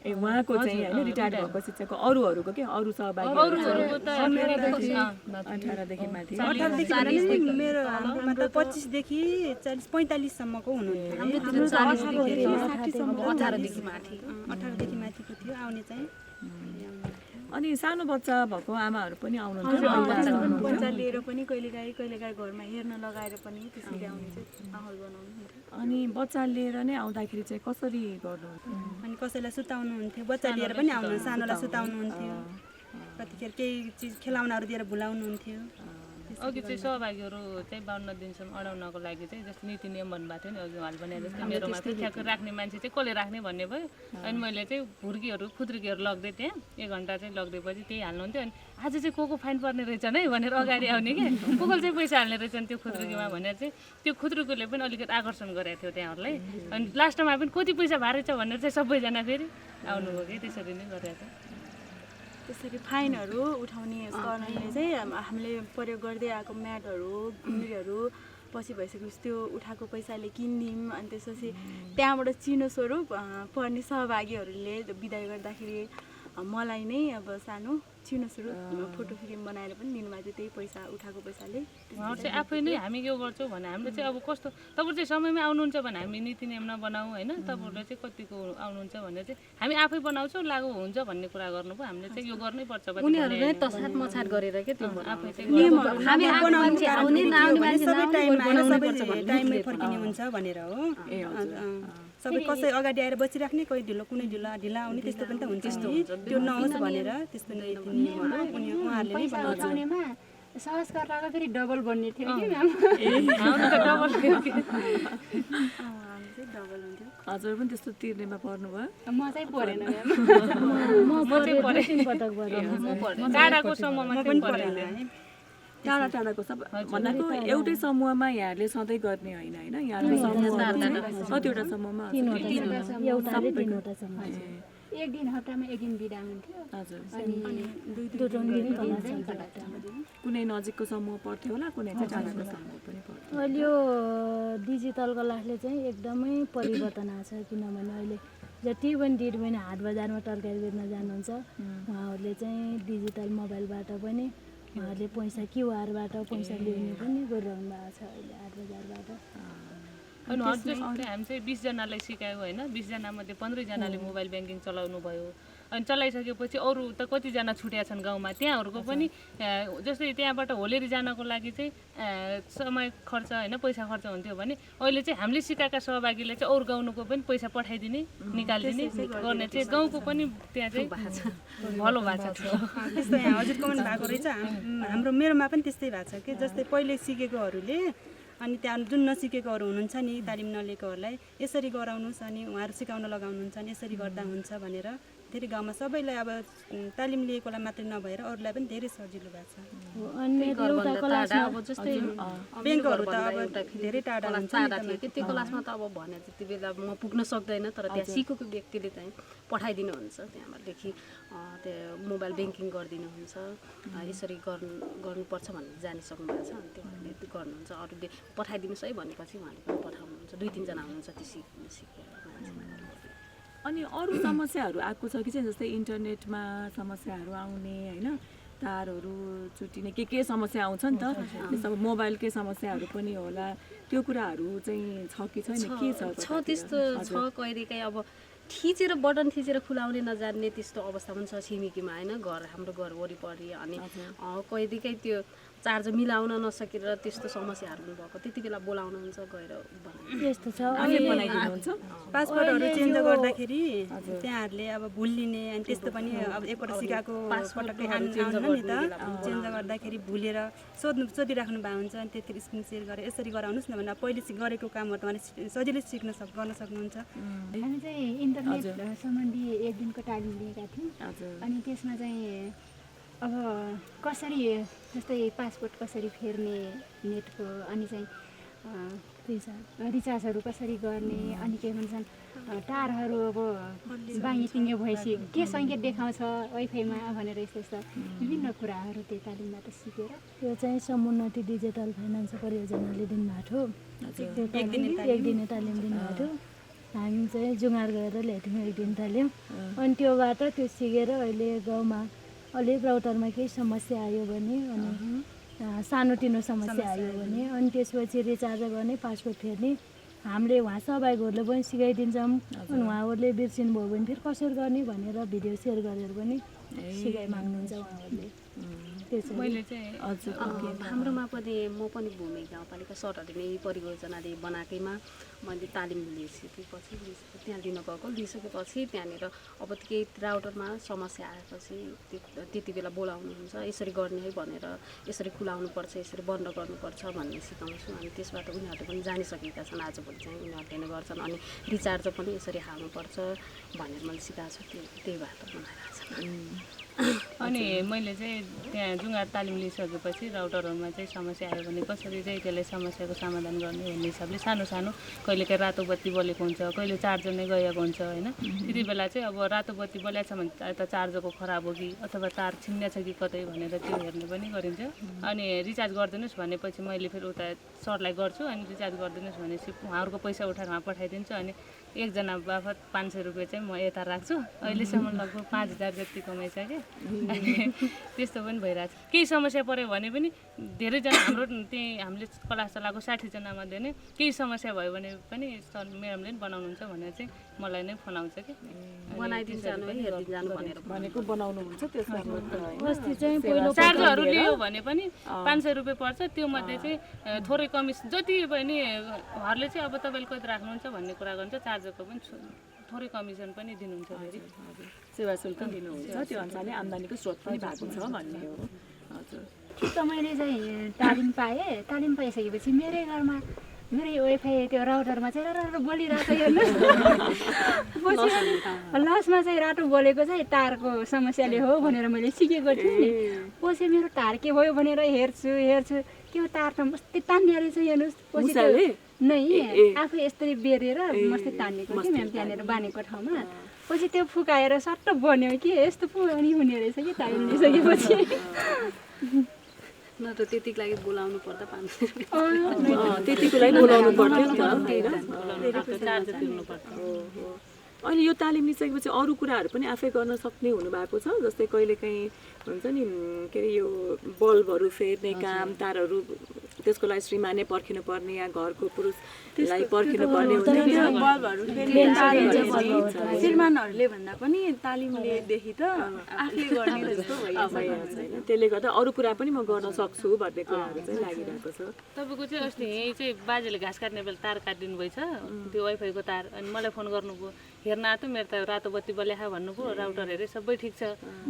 उहाँको चाहिँ होइन रिटायर्ड भएको शिक्षकको अरूहरूको के अरू सहभागी 18देखि माथि, 18देखि मेरो हाम्रोमा त 25 देखि 40-45 सम्मको हुनुहुन्थ्यो। 18देखि माथिको थियो आउने चाहिँ। अनि सानो बच्चा भएको आमाहरू पनि आउनुहुन्थ्यो, बच्चा लिएर पनि कहिलेकाहीँ घरमा हेर्न लगाएर पनि त्यसरी आउने चाहिँ माहौल बनाउनुहुन्थ्यो। अनि बच्चा लिएर नै आउँदाखेरि चाहिँ कसरी गर्नुहुन्थ्यो? अनि कसैलाई सुताउनुहुन्थ्यो, बच्चा लिएर पनि आउनु, सानोलाई सुताउनुहुन्थ्यो, कतिखेर केही चिज खेलाउनाहरू दिएर भुलाउनुहुन्थ्यो। अघि चाहिँ सहभागीहरू चाहिँ 52 दिनसम्म अडाउनको लागि चाहिँ जस्तो नीति नियम भन्नुभएको थियो नि अघि उहाँले भने जस्तै मेरोमा चाहिँ ठ्याक्क राख्ने मान्छे चाहिँ कसले राख्ने भन्ने भयो। अनि मैले चाहिँ खुद्रीहरू लग्दै त्यहाँ 1 घन्टा चाहिँ लग्दैपछि त्यही हाल्नुहुन्थ्यो। अनि आज चाहिँ को फाइन पर्ने रहेछन् है भनेर अगाडि आउने कि कोले चाहिँ पैसा हाल्ने रहेछन् त्यो खुद्रीमा भनेर चाहिँ त्यो खुद्रीकोले पनि अलिकति आकर्षण गरेको थियो त्यहाँहरूलाई। अनि लास्टमा पनि कति पैसा भए रहेछ भनेर चाहिँ सबैजना फेरि आउनुभयो कि त्यसरी नै गरेको छ। त्यसरी फाइनहरू उठाउने कारणले चाहिँ हामीले प्रयोग गर्दै आएको म्याटहरू, घुम्रीहरू पछि भइसकेपछि त्यो उठाएको पैसाले किनिदिउँ। अनि त्यसपछि त्यहाँबाट चिनो स्वरूप पढ्ने सहभागीहरूले बिदाय गर्दाखेरि मलाई नै अब सानो छिर्न सुरु फोटो फ्रेम बनाएर पनि दिनुभएको थियो त्यही पैसा उठाएको पैसाले। उहाँहरू चाहिँ आफै नै हामी यो गर्छौँ भने हामीले चाहिँ अब कस्तो तपाईँहरू चाहिँ समयमै आउनुहुन्छ भने हामी नीति नियम नबनाऊ होइन, तपाईँहरूले चाहिँ कतिको आउनुहुन्छ भनेर चाहिँ हामी आफै बनाउँछौँ लागु हुन्छ भन्ने कुरा गर्नुभयो। हामीले चाहिँ यो गर्नै पर्छ उनीहरूले तछात मछात गरेर के त्यो आफै चाहिँ हामी बनाउनु मान्छे आउने नआउने मान्छे सबै टाइममा आएर बनाउनै सबै पर्छ भन्ने टाइममै फर्किने हुन्छ भनेर हो। सबै कसै अगाडि आएर बसिराख्ने, कोही ढिला आउने त्यस्तो पनि त हुन्छ नि। त्यो नहोस् भनेर त्यस्तो नीति नियमहरू उहाँहरूले नै पैसा उठाउनेमा सहज गरेर फेरि डबल बन्ने थियो कि म्याम। डबल डबल हुन्थ्यो। हजुर पनि त्यस्तो तिर्नेमा पर्नुभयो? म चाहिँ परेन म्याम। म परेँ 3 पटक परेँ। टाढाको समूहमा पनि परेन है। टाढाको सब भन्नाको एउटै समूहमा यहाँहरूले सधैँ गर्ने होइन होइन, यहाँहरूको समूहहरू चाहिँ कतिवटा समूहमा? 3वटा एउटाले 3वटा समूह। एक दिन हप्तामा एक दिन बिदा हुन्थ्यो। हजुर। अनि दुईवटा क्लास चल्थ्यो। कुनै नजिकको समूह पर्थ्यो होला, कुनै चाहिँ टाढाको समूह पनि पर्थ्यो। अहिले यो डिजिटल क्लासले चाहिँ एकदमै परिवर्तन आएको छ, किनभने अहिले जति पनि दिदीबहिनी हाट बजारमा तरकारी बेच्न जानुहुन्छ उहाँहरूले चाहिँ डिजिटल मोबाइलबाट पनि उहाँहरूले पैसा क्युआरबाट पैसा ल्याउने पनि गरिरहनु भएको छ अहिले हाट बजारबाट। अनि हामी चाहिँ 20 जनालाई सिकायो होइन, 20 जनामध्ये 15 जनाले मोबाइल ब्याङ्किङ चलाउनु भयो। अनि चलाइसकेपछि अरू त कतिजना छुट्या छन् गाउँमा, त्यहाँहरूको पनि जस्तै त्यहाँबाट होलेरी जानको लागि चाहिँ समय खर्च होइन पैसा खर्च हुन्थ्यो भने अहिले चाहिँ हामीले सिकाएका सहभागीले चाहिँ अरू गाउँको पनि पैसा पठाइदिने निकालिदिने गर्ने चाहिँ गाउँको पनि त्यहाँ चाहिँ भलो भएको छ। त्यस्तो यहाँ हजुरको पनि भएको रहेछ। हाम्रो मेरोमा पनि त्यस्तै भएको छ कि जस्तै पहिले सिकेकोहरूले अनि त्यहाँ जुन नसिकेकोहरू हुनुहुन्छ नि तालिम नलिएकोहरूलाई यसरी गराउनुहोस् अनि उहाँहरू सिकाउन लगाउनुहुन्छ अनि यसरी गर्दा हुन्छ भनेर धेरै गाउँमा सबैलाई अब तालिम लिएकोलाई मात्रै नभएर अरूलाई पनि धेरै सजिलो भएको छ। अनि एउटा क्लासमा अब जस्तै ब्याङ्कहरू त अब धेरै टाढा हुन्छ नि थियो त्यो क्लासमा त अब भने जति बेला म पुग्न सक्दैन, तर त्यहाँ सिकेको व्यक्तिले चाहिँ पठाइदिनुहुन्छ, त्यहाँबाटदेखि त्यो मोबाइल ब्याङ्किङ गरिदिनुहुन्छ, यसरी गर्नुपर्छ भनेर जानिसक्नु भएको छ। अनि त्यो गर्नुहुन्छ, अरूले पठाइदिनुहोस् है भनेपछि उहाँले पनि पठाउनुहुन्छ। 2-3 जना हुनुहुन्छ त्यो सिकेर। अनि अरू समस्याहरू आएको छ कि चाहिँ जस्तै इन्टरनेटमा समस्याहरू आउने होइन, तारहरू चुटिने के समस्या आउँछ नि त, त्यस्तो मोबाइलकै समस्याहरू पनि होला, त्यो कुराहरू चाहिँ छ कि छैन, के छ? त्यस्तो छ कहिलेकाहीँ अब थिचेर बटन थिचेर खुलाउने नजान्ने त्यस्तो अवस्था पनि छ छिमेकीमा होइन, हाम्रो घर वरिपरि। अनि कहिलेकाहीँ त्यो चार्ज मिलाउन नसकेर त्यस्तो समस्याहरू पनि भएको, त्यति बेला बोलाउनुहुन्छ गएर त्यस्तो छ। बनाइदिनुहुन्छ पासपोर्टहरू चेन्ज गर्दाखेरि त्यहाँहरूले अब भुलिने अनि त्यस्तो पनि अब एकपल्ट सिकाएको पटक्कै चेन्ज नि त चेन्ज गर्दाखेरि भुलेर सोधिराख्नु भएको हुन्छ। अनि त्यति स्क्रिन सेयर गरेर यसरी गराउनुहोस् न भनेर पहिले गरेको कामहरू त उहाँले सजिलै गर्न सक्नुहुन्छ। हामी चाहिँ इन्टरनेट सम्बन्धी एक दिनको तालिम लिएका थियौँ। अनि त्यसमा चाहिँ अब कसरी जस्तै पासपोर्ट कसरी फेर्ने नेटको, अनि चाहिँ रिचार्जहरू कसरी गर्ने, अनि के भन्छन् तारहरू अब बाङ्गी तिङ्गे भएपछि के सङ्केत देखाउँछ वाइफाईमा भनेर यस्तो विभिन्न कुराहरू त्यो तालिमबाट सिकेर। यो चाहिँ समुन्नति डिजिटल फाइनेन्स परियोजनाले दिनुभएको थियो, त्यो एक दिने तालिम दिनुभएको थियो। हामी चाहिँ जुगार गएर ल्याएको थियौँ 1 दिन तालिम। अनि त्योबाट त्यो सिकेर अहिले गाउँमा अलिक राउटरमा केही समस्या आयो भने अनि सानोतिनो समस्या आयो भने अनि त्यसपछि रिचार्ज गर्ने पासपोर्ट फेर्ने हामीले उहाँ सहभागीहरूले पनि सिकाइदिन्छौँ। अनि उहाँहरूले बिर्सिनुभयो भने फेरि कसरी गर्ने भनेर भिडियो सेयर गरेर पनि सिकाइ माग्नुहुन्छ उहाँहरूले। मैले चाहिँ हाम्रोमा पनि म पनि भूमि गाउँपालिका सरहरूले नै परियोजनाले बनाएकैमा मैले तालिम लिइसकेपछि त्यहाँ लिन गएको, लिइसकेपछि त्यहाँनिर अब केही राउटरमा समस्या आएपछि त्यति बेला बोलाउनुहुन्छ, यसरी गर्ने है भनेर, यसरी खुलाउनुपर्छ, यसरी बन्द गर्नुपर्छ भन्ने सिकाउँछु। अनि त्यसबाट उनीहरूले पनि जानिसकेका छन्, आजभोलि चाहिँ उनीहरूले नै गर्छन्। अनि रिचार्ज पनि यसरी हाल्नुपर्छ भनेर मैले सिकाएको छु, त्यही भएर बनाइरहेको छ। अनि मैले चाहिँ त्यहाँ जुगार तालिम लिइसकेपछि राउटरहरूमा चाहिँ समस्या आयो भने कसरी चाहिँ त्यसलाई समस्याको समाधान गर्ने भन्ने हिसाबले सानो सानो कहिलेकाहीँ रातो बत्ती बलेको हुन्छ, कहिले चार्जर नै गएको हुन्छ होइन, त्यति बेला चाहिँ अब रातो बत्ती बलेको छ भने त चार्जरको खराब हो कि अथवा तार छिन्ने छ कि कतै भनेर त्यो हेर्ने पनि गरिन्छ। अनि रिचार्ज गरिदिनुहोस् भनेपछि मैले फेरि उता सरलाई गर्छु, अनि रिचार्ज गरिदिनुहोस् भनेपछि उहाँहरूको पैसा उठाएर उहाँ पठाइदिन्छु। अनि एकजना बापत 500 रुपियाँ चाहिँ म यता राख्छु। अहिलेसम्म लगभग 5000 जति कमाइसकेँ। त्यस्तो पनि भइरहेको छ। केही समस्या पऱ्यो भने पनि धेरैजना हाम्रो त्यही हामीले क्लास चलाएको 60 मध्ये नै केही समस्या भयो भने पनि सर म्याडमले पनि बनाउनुहुन्छ भनेर चाहिँ मलाई नै फोन आउँछ कि बनाइदिन्छ हेरिदिनु जानु भनेर भनेको बनाउनुहुन्छ त्यसमा अस्ति चाहिँ पहिलो चार्जहरू लियो भने पनि 500 रुपियाँ पर्छ। त्यो मध्ये चाहिँ थोरै कमिसन जति पनि घरले चाहिँ अब तपाईँले कति राख्नुहुन्छ भन्ने कुरा गर्नुहुन्छ, चार्जरको पनि थोरै कमिसन पनि दिनुहुन्छ फेरि सेवा शुल्क दिनुहुन्छ, त्यो अनुसारले आम्दानीको स्रोत पनि भएको छ भन्ने हो। हजुर त मैले चाहिँ तालिम पाएँ, तालिम पाइसकेपछि मेरै घरमा मेरै वाइफाई त्यो राउटरमा चाहिँ रातो बोलिरहेको छ हेर्नुहोस्। लास्टमा चाहिँ रातो बोलेको चाहिँ तारको समस्याले हो भनेर मैले सिकेको थिएँ नि। पछि मेरो तार के भयो भनेर हेर्छु त्यो तार त मस्तै तान्ने रहेछ हेर्नुहोस्। पछि नै आफू यस्तरी बेरेर मस्तै तान्नेको थिएँ म्याम त्यहाँनिर बानेको ठाउँमा। पछि त्यो फुकाएर सट्ट बन्यो कि यस्तो पो अनि हुने रहेछ कि तालिम लिइसकेपछि। न त त्यतिको लागि बोलाउनु पर्दा 500 त्यतिको लागि बोलाउनु पर्थ्यो नि त। चार्जर तिर्नु पर्छ। अहिले यो तालिम लिइसकेपछि अरू कुराहरू पनि आफै गर्न सक्ने हुनुभएको छ, जस्तै कहिलेकाहीँ हुन्छ नि के अरे यो बल्बहरू फेर्ने काम, तारहरू त्यसको लागि श्रीमानै पर्खिनु पर्ने या घरको पुरुषलाई पर्खिनु पर्ने हुन्छ नि। बल्बहरू फेरि तारहरू श्रीमानहरूले भन्दा पनि तालिमलेदेखि त आफूले गर्ने जस्तो भइहाल्छ होइन। त्यसले गर्दा अरू कुरा पनि म गर्न सक्छु भन्ने कुराहरू चाहिँ लागिरहेको छ। तपाईँको चाहिँ अस्ति यहीँ चाहिँ बाजेले घाँस काट्ने बेला तार काटिदिनु भएछ, त्यो वाइफाईको तार। अनि मलाई फोन गर्नुभयो, हेर्न आएको मेरो त रातो बत्ती बल्याखा भन्नुभयो, राउटर हेरेँ सबै ठिक छ।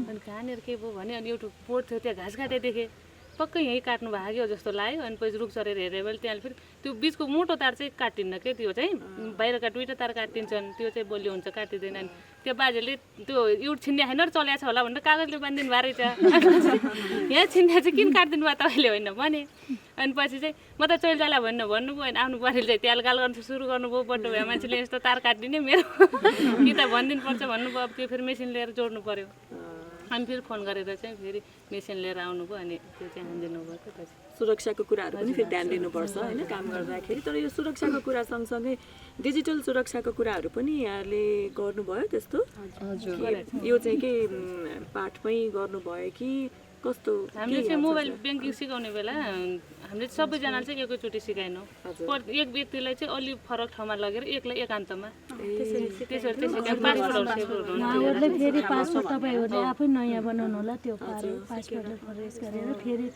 अनि कहाँनिर के भयो भने अनि एउटा बोर्ड थियो त्यहाँ घाँस काटे देखेँ, पक्कै यहीँ काट्नु भएको जस्तो लाग्यो। अनि पछि रुख चरेर हेरेँ मैले त्यहाँ फेरि त्यो बिचको मोटो तार चाहिँ काटिन्न के, त्यो चाहिँ बाहिरका दुईवटा तार काटिदिन्छन्, त्यो चाहिँ बलियो हुन्छ काटिँदैन। अनि त्यो बाजेले त्यो एउटा छिन्ने होइन चल्या छ होला भनेर कागजले बाँधिदिनु भएको रहेछ। यहाँ छिन्ने चाहिँ किन काटिदिनु भयो तपाईँले होइन भने। अनि पछि चाहिँ म त चोइल जाला भन्नुभयो। अनि आफ्नो बुहारीले चाहिँ त्याल गाल गर्नु सुरु गर्नुभयो, बड्डो भए मान्छेले यस्तो तार काटिदिने मेरो कि त भनिदिनु पर्छ भन्नुभयो। अब त्यो फेरि मेसिन लिएर जोड्नु पऱ्यो। अनि फेरि फोन गरेर चाहिँ फेरि मेसिन लिएर आउनुभयो, अनि त्यो चाहिँ हानिदिनु भयो। त्यो सुरक्षाको कुराहरू पनि फेरि ध्यान दिनुपर्छ होइन काम गर्दाखेरि। तर यो सुरक्षाको कुरा सँगसँगै डिजिटल सुरक्षाको कुराहरू पनि यहाँले गर्नुभयो त्यस्तो? हजुर। यो चाहिँ के पाठमै गर्नुभयो कि कस्तो? हामीले चाहिँ मोबाइल ब्याङ्किङ सिकाउने बेला हामीले सबैजनाले चाहिँ एकैचोटि सिकाएनौँ। एक व्यक्तिलाई चाहिँ अलि फरक ठाउँमा लगेर एकलाई एकान्तमा त्यसरी उहाँहरूले फेरि पासवर्ड तपाईँहरूले आफै नयाँ बनाउनु होला, त्यो पासवर्ड प्रवेश गरेर फेरि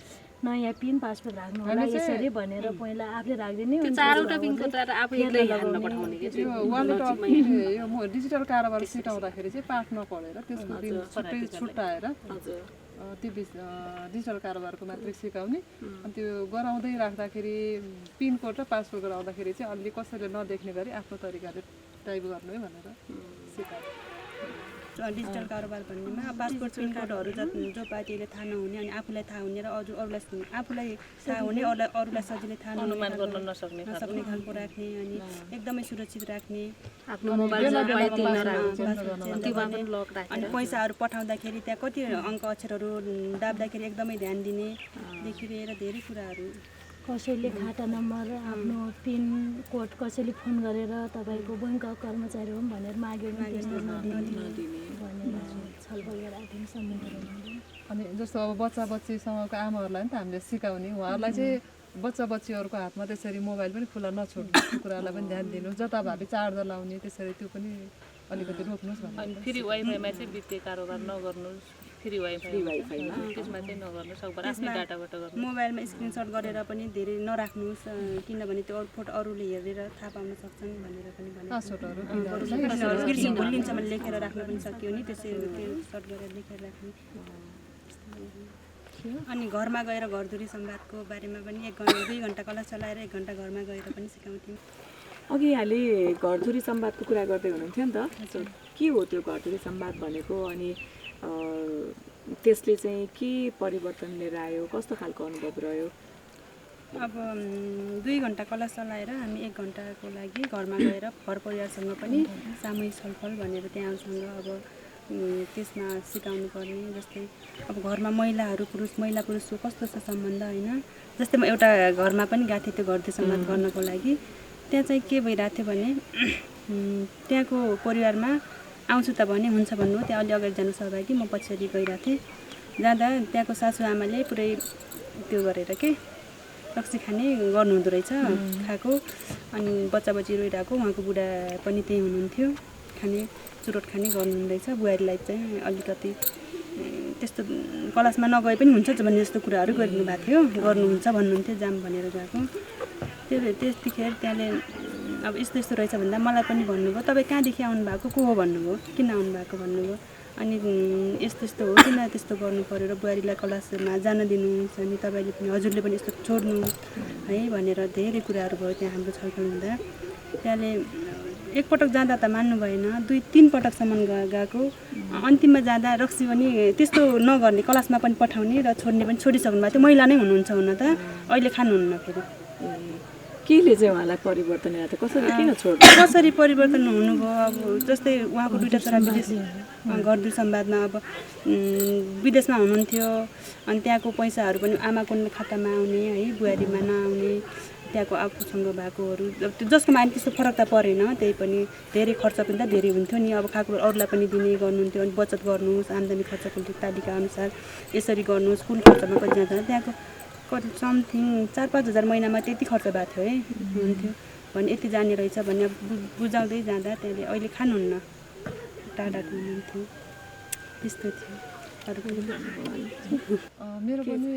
नयाँ पिन पासवर्ड राख्नु होला यसरी भनेर पहिला आफूले राखिदिने। चारवटा पिनको त आफू एक्लै हान्न पठाउने के यो वालेट यो डिजिटल कारोबार सिकाउँदाखेरि चाहिँ पाठ नपढेर त्यसको दिन छुट्टाएर त्यो डिजिटल कारोबारको मात्रै सिकाउने। अनि त्यो गराउँदै राख्दाखेरि पिनकोड र पासवर्ड गराउँदाखेरि चाहिँ अलि कसैले नदेख्ने गरी आफ्नो तरिकाले टाइप गर्नु है भनेर सिकाउने। डिजिटल कारोबार भन्नेमा पासपोर्ट पिन कोडहरू जो पार्टीले थाहा नहुने अनि आफूलाई थाहा हुने र आफूलाई थाहा हुने अरूलाई सजिलै थाहा अनुमान गर्न नसक्ने खालको राख्ने अनि एकदमै सुरक्षित राख्ने। आफ्नो अनि पैसाहरू पठाउँदाखेरि त्यहाँ कति अङ्क अक्षरहरू दाब्दाखेरि एकदमै ध्यान दिनेदेखि लिएर धेरै कुराहरू। कसैले खाता नम्बर आफ्नो पिन कोड कसैले फोन गरेर तपाईँको बैङ्कका कर्मचारी हो भनेर माग्यो भने भनेर छलफल गराएको थियौँ सम्बन्धहरू। अनि जस्तो अब बच्चा बच्चीसँगको आमाहरूलाई नि त हामीले सिकाउने, उहाँहरूलाई चाहिँ बच्चा बच्चीहरूको हातमा त्यसरी मोबाइल पनि खुला नछोड्नु कुरालाई पनि ध्यान दिनु, जताभावी चार्जर लाउने त्यसरी त्यो पनि अलिकति रोक्नुहोस् भन्नु। अनि फेरि वाइफाईमा चाहिँ वित्तीय कारोबार नगर्नुहोस्, फ्री वाइफाईमा त्यसमा चाहिँ नगर्नु सक्छ, आफ्नै डाटाबाट गर्नु। मोबाइलमा स्क्रिनसट गरेर पनि धेरै नराख्नुहोस्, किनभने त्यो अरूले हेरेर थाहा पाउन सक्छन् भनेर पनि भने। कृषि भुलिन्छ भने लेखेर राख्न पनि सकियो नि, त्यसरी सर्ट गरेर लेखेर राख्ने। अनि घरमा गएर घरधुरी संवादको बारेमा पनि 2 घन्टा क्लास चलाएर 1 घन्टा घरमा गएर पनि सिकाउँथ्यौँ। अघि यहाँले घरधुरी संवादको कुरा गर्दै हुनुहुन्थ्यो नि त, के हो त्यो घरधुरी संवाद भनेको? अनि त्यसले चाहिँ के परिवर्तन लिएर आयो, कस्तो खालको अनुभव रह्यो? अब 2 घन्टा क्लास चलाएर हामी 1 घन्टाको लागि घरमा गएर घर परिवारसँग पनि सामूहिक छलफल भनेर त्यहाँसँग अब त्यसमा सिकाउनु पर्ने। जस्तै अब घरमा महिला पुरुषको कस्तो छ सम्बन्ध होइन। जस्तै म एउटा घरमा पनि गएको थिएँ त्यो घरधुरी संवाद गर्नको लागि। त्यहाँ चाहिँ के भइरहेको थियो भने त्यहाँको परिवारमा आउँछु त भने हुन्छ भन्नु, त्यहाँ अलि अगाडि जानु सहभागी, म पछाडि गइरहेको थिएँ। जाँदा त्यहाँको सासूआमाले पुरै त्यो गरेर के रक्सी खाने गर्नुहुँदो रहेछ खाएको। अनि बच्चा बच्ची रोइरहेको, उहाँको बुढा पनि त्यही हुनुहुन्थ्यो, खाने चुरोट खाने गर्नुहुँदो रहेछ। बुहारीलाई चाहिँ अलिकति त्यस्तो क्लासमा नगए पनि हुन्छ भन्ने जस्तो कुराहरू गरिदिनु भएको थियो, गर्नुहुन्छ भन्नुहुन्थ्यो, जाम भनेर गएको। त्यतिखेर त्यहाँले अब यस्तो यस्तो रहेछ भन्दा मलाई पनि भन्नुभयो, तपाईँ कहाँदेखि आउनुभएको, को हो भन्नुभयो, किन आउनुभएको भन्नुभयो। अनि यस्तो यस्तो हो, किन त्यस्तो गर्नु पऱ्यो र बुहारीलाई क्लासमा जान दिनुहुन्छ अनि तपाईँले पनि हजुरले पनि यस्तो छोड्नु है भनेर धेरै कुराहरू भयो त्यहाँ हाम्रो छलफल हुँदा। त्यहाँले एकपटक जाँदा त मान्नु भएन, 2-3 पटकसम्म गएको। अन्तिममा जाँदा रक्सी पनि त्यस्तो नगर्ने, क्लासमा पनि पठाउने र छोड्ने पनि छोडिसक्नु भएको थियो। महिला नै हुनुहुन्छ हुन त, अहिले खानुहुन्न फेरि। केले चाहिँ उहाँलाई परिवर्तन ल्याएको थियो, कसरी किन छोड्नु, कसरी परिवर्तन हुनुभयो? अब जस्तै उहाँको 2टा छोरा विदेश घरदुर सम्वादमा अब विदेशमा हुनुहुन्थ्यो अनि त्यहाँको पैसाहरू पनि आमाको खातामा आउने है, बुहारीमा नआउने, त्यहाँको आफूसँग भएकोहरू जसको मानि त्यस्तो फरक त परेन। त्यही पनि धेरै खर्च पनि त धेरै हुन्थ्यो नि, अब खाएको अरूलाई पनि दिने गर्नुहुन्थ्यो। अनि बचत गर्नुहोस्, आम्दानी खर्चको तालिका अनुसार यसरी गर्नुहोस्, कुन खर्चमा कति जान्छ, त्यहाँको कति समथिङ 4-5 हजार महिनामा त्यति खर्च भएको थियो है हुन्थ्यो भने यति जाने रहेछ भन्ने बुझाउँदै जाँदा त्यहाँले अहिले खानुहुन्न, टाढाको हुनुहुन्थ्यो, त्यस्तो थियो। मेरो पनि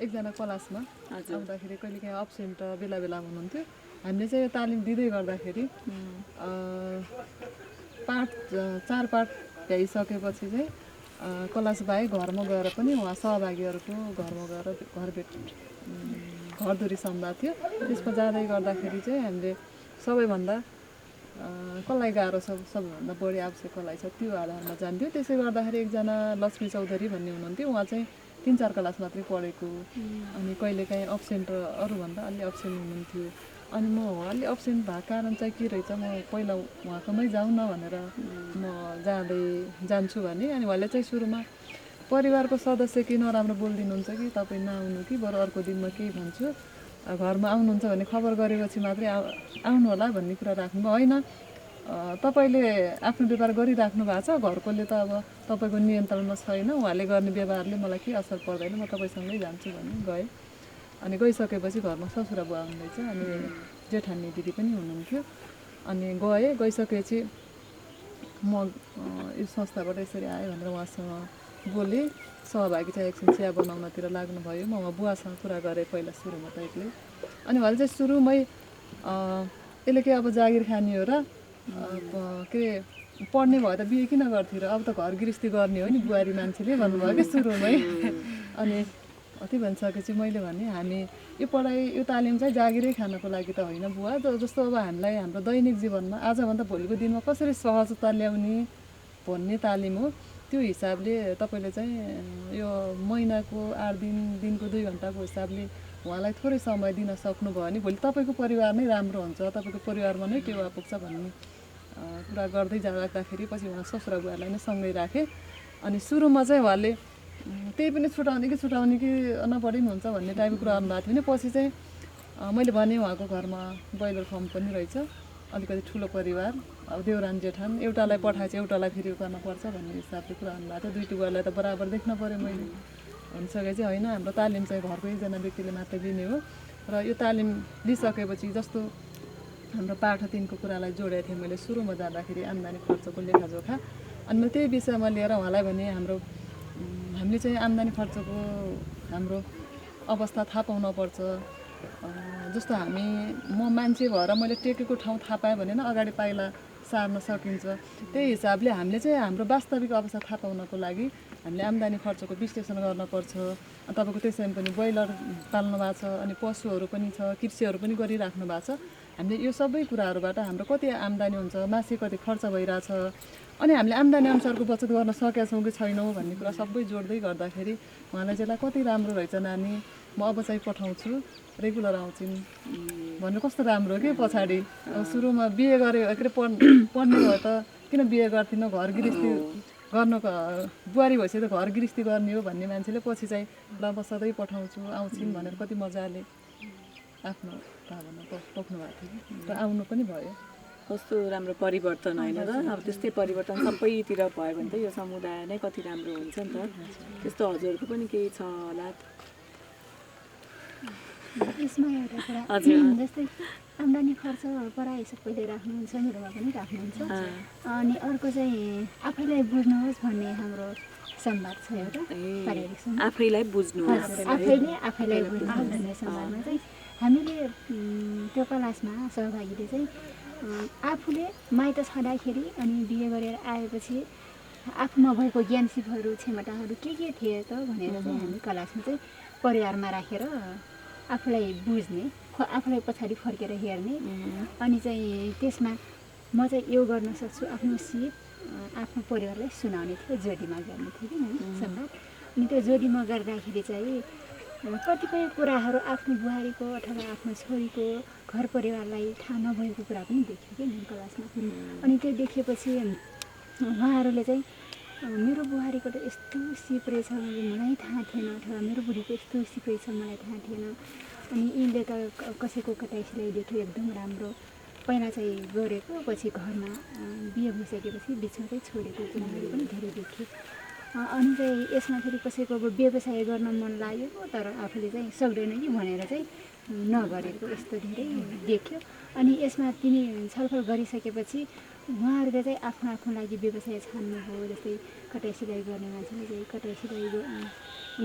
एकजना क्लासमा आउँदाखेरि कहिलेकाहीँ अब्सेन्ट बेला बेला हुनुहुन्थ्यो। हामीले चाहिँ यो तालिम दिँदै गर्दाखेरि पाठ 4 पाठ भ्याइसकेपछि चाहिँ क्लास बाहेक घरमा गएर पनि उहाँ सहभागीहरूको घरमा गएर घरधुरी सम्वाद थियो। त्यसमा जाँदै गर्दाखेरि चाहिँ हामीले सबैभन्दा कसलाई गाह्रो छ, सबैभन्दा बढी आवश्यक कसलाई छ, त्यो आधारमा जान्थ्यो। त्यसै गर्दाखेरि एकजना लक्ष्मी चौधरी भन्ने हुनुहुन्थ्यो, उहाँ चाहिँ 3-4 क्लास मात्रै पढेको अनि कहिलेकाहीँ अब्सेन्ट अरूभन्दा अलि अब्सेन्ट हुनुहुन्थ्यो। अनि म अलि अब्सेन्ट भएको कारण चाहिँ के रहेछ, म पहिला उहाँकोमै जाउँ न भनेर म जान्छु भने अनि उहाँले चाहिँ सुरुमा परिवारको सदस्य के नराम्रो बोलिदिनुहुन्छ कि तपाईँ नआउनु कि बरु अर्को दिन म केही भन्छु, घरमा आउनुहुन्छ भने खबर गरेपछि मात्रै आउनु होला भन्ने कुरा राख्नुभयो। होइन, तपाईँले आफ्नो व्यवहार गरिराख्नु भएको छ, घरकोले त अब तपाईँको नियन्त्रणमा छैन, उहाँले गर्ने व्यवहारले मलाई केही असर पर्दैन, म तपाईँसँगै जान्छु भन्ने गएँ। अनि गइसकेपछि घरमा ससुरा बुवा हुनुहुँदैछ अनि जेठानी दिदी पनि हुनुहुन्थ्यो। अनि गइसकेपछि म यो संस्थाबाट यसरी आएँ भनेर उहाँसँग बोलेँ। सहभागी चाहिँ एकछिन चिया बनाउनतिर लाग्नुभयो। म उहाँ बुवासँग कुरा गरेँ पहिला सुरुमा त एक्लै। अनि उहाँले चाहिँ सुरुमै यसले के अब जागिर खाने हो र के पढ्ने भयो त बिहे किन गर्थ्यो र, अब त घर गृहस्थी गर्ने हो नि बुहारी मान्छेले भन्नुभयो कि सुरुमै। अनि अति भनिसकेपछि मैले भने हामी यो पढाइ यो तालिम चाहिँ जागिरै खानको लागि त होइन बुवा, जस्तो अब हामीलाई हाम्रो दैनिक जीवनमा आजभन्दा भोलिको दिनमा कसरी सहजता ल्याउने भन्ने तालिम हो। त्यो हिसाबले तपाईँले चाहिँ यो महिनाको 8 दिन, दिनको 2 घन्टाको हिसाबले उहाँलाई थोरै समय दिन सक्नुभयो भने भोलि तपाईँको परिवार नै राम्रो हुन्छ, तपाईँको परिवारमा नै टेवा पुग्छ भन्ने कुरा गर्दै जाँदाखेरि पछि उहाँ ससुरा बुवालाई नै सँगै राखेँ। अनि सुरुमा चाहिँ उहाँले त्यही पनि छुटाउने कि नपढे पनि हुन्छ भन्ने टाइपको कुरा गर्नुभएको थियो भने पछि चाहिँ मैले भने उहाँको घरमा ब्रोइलर फार्म पनि रहेछ, अलिकति ठुलो परिवार, अब देउरान जेठान एउटालाई पठाएछ एउटालाई फेरि गर्नुपर्छ भन्ने हिसाबले कुरा गर्नुभएको थियो। दुईटी बुवालाई त बराबर देख्न पऱ्यो मैले भनिसके चाहिँ होइन, हाम्रो तालिम चाहिँ घरको एकजना व्यक्तिले मात्रै लिने हो र यो तालिम लिइसकेपछि जस्तो हाम्रो पाठ 3को कुरालाई जोडेको थिएँ मैले सुरुमा जाँदाखेरि आम्दानी खर्चको लेखाजोखा। अनि मैले त्यही विषयमा लिएर उहाँलाई भने हामीले चाहिँ आम्दानी खर्चको हाम्रो अवस्था थाहा पाउनुपर्छ। जस्तो म मान्छे भएर मैले टेकेको ठाउँ थाहा पाएँ भने न अगाडि पाइला सार्न सकिन्छ। त्यही हिसाबले हामीले चाहिँ हाम्रो वास्तविक अवस्था थाहा पाउनको लागि हामीले आम्दानी खर्चको विश्लेषण गर्नुपर्छ। तपाईँको त्यसैमा पनि ब्रोइलर पाल्नु भएको छ, अनि पशुहरू पनि छ, कृषिहरू पनि गरिराख्नु भएको छ। हामीले यो सबै कुराहरूबाट हाम्रो कति आम्दानी हुन्छ, मासिक कति खर्च भइरहेछ, अनि हामीले आम्दानी अनुसारको बचत गर्न सकेका छौँ कि छैनौँ भन्ने कुरा सबै जोड्दै गर्दाखेरि उहाँलाई चाहिँ कति राम्रो रहेछ नानी, म अब चाहिँ पठाउँछु, रेगुलर आउँछिन् भन्नु कस्तो राम्रो हो कि। पछाडि अब सुरुमा बिहे गऱ्यो के अरे पढ्ने भयो त किन बिहे गर्थिनँ, घर गृहस्थी गर्नको बुहारी भएपछि त घर गृहस्थी गर्ने हो भन्ने मान्छेले पछि चाहिँ ल म सधैँ पठाउँछु आउँछिन् भनेर कति मजाले आफ्नो भावना पोख्नु भएको थियो र आउनु पनि भयो। कस्तो राम्रो परिवर्तन होइन र अब त्यस्तै परिवर्तन सबैतिर भयो भने त यो समुदाय नै कति राम्रो हुन्छ नि त त्यस्तो हजुरहरूको पनि केही छ होला यसमा एउटा कुरा हजुर। जस्तै आम्दानी खर्च पढाइ सबैले राख्नुहुन्छ मेरोमा पनि राख्नुहुन्छ अनि अर्को चाहिँ आफैलाई बुझ्नुहोस् भन्ने हाम्रो संवाद छ एउटा पारिवारिक संवाद आफैलाई बुझ्नु आफैले आफैलाई बुझ्नुहोस् भन्ने संवादमा चाहिँ हामीले त्यो क्लासमा सहभागीले चाहिँ आफूले माइत छँदाखेरि अनि बिहे गरेर आएपछि आफूमा भएको ज्ञान सिपहरू क्षमताहरू के थिए त भनेर चाहिँ हामी क्लासमा चाहिँ परिवारमा राखेर आफूलाई बुझ्ने आफूलाई पछाडि फर्केर हेर्ने अनि चाहिँ त्यसमा म चाहिँ यो गर्न सक्छु आफ्नो सिप आफ्नो परिवारलाई सुनाउने थियो जोडीमा गर्ने थियो कि मैले संवाद अनि त्यो जोडीमा गर्दाखेरि चाहिँ कतिपय कुराहरू आफ्नो बुहारीको अथवा आफ्नो छोरीको घर परिवारलाई थाहा नभएको कुरा पनि देख्यो कि मेरो क्लासमा अनि त्यो देखेपछि उहाँहरूले चाहिँ मेरो बुहारीको त यस्तो सिप रहेछ मलाई थाहा थिएन अथवा मेरो बुढीको यस्तो सिप रहेछ मलाई थाहा थिएन अनि यिनले त कसैको कटाइ सिलाइ देख्यो एकदम राम्रो पहिला चाहिँ गरेको पछि घरमा बिहे भइसकेपछि बिचमा चाहिँ छोडेको कुराहरू पनि धेरै देखेँ अनि चाहिँ यसमा फेरि कसैको अब व्यवसाय गर्न मन लागेको तर आफूले चाहिँ सक्दैन कि भनेर चाहिँ नगरेको यस्तो धेरै देख्यो अनि यसमा तिनी छलफल गरिसकेपछि उहाँहरूले चाहिँ आफ्नो लागि व्यवसाय छान्नुभयो जस्तै कटाइ सिलाइ गर्ने मान्छेले चाहिँ कटाइ सिलाइ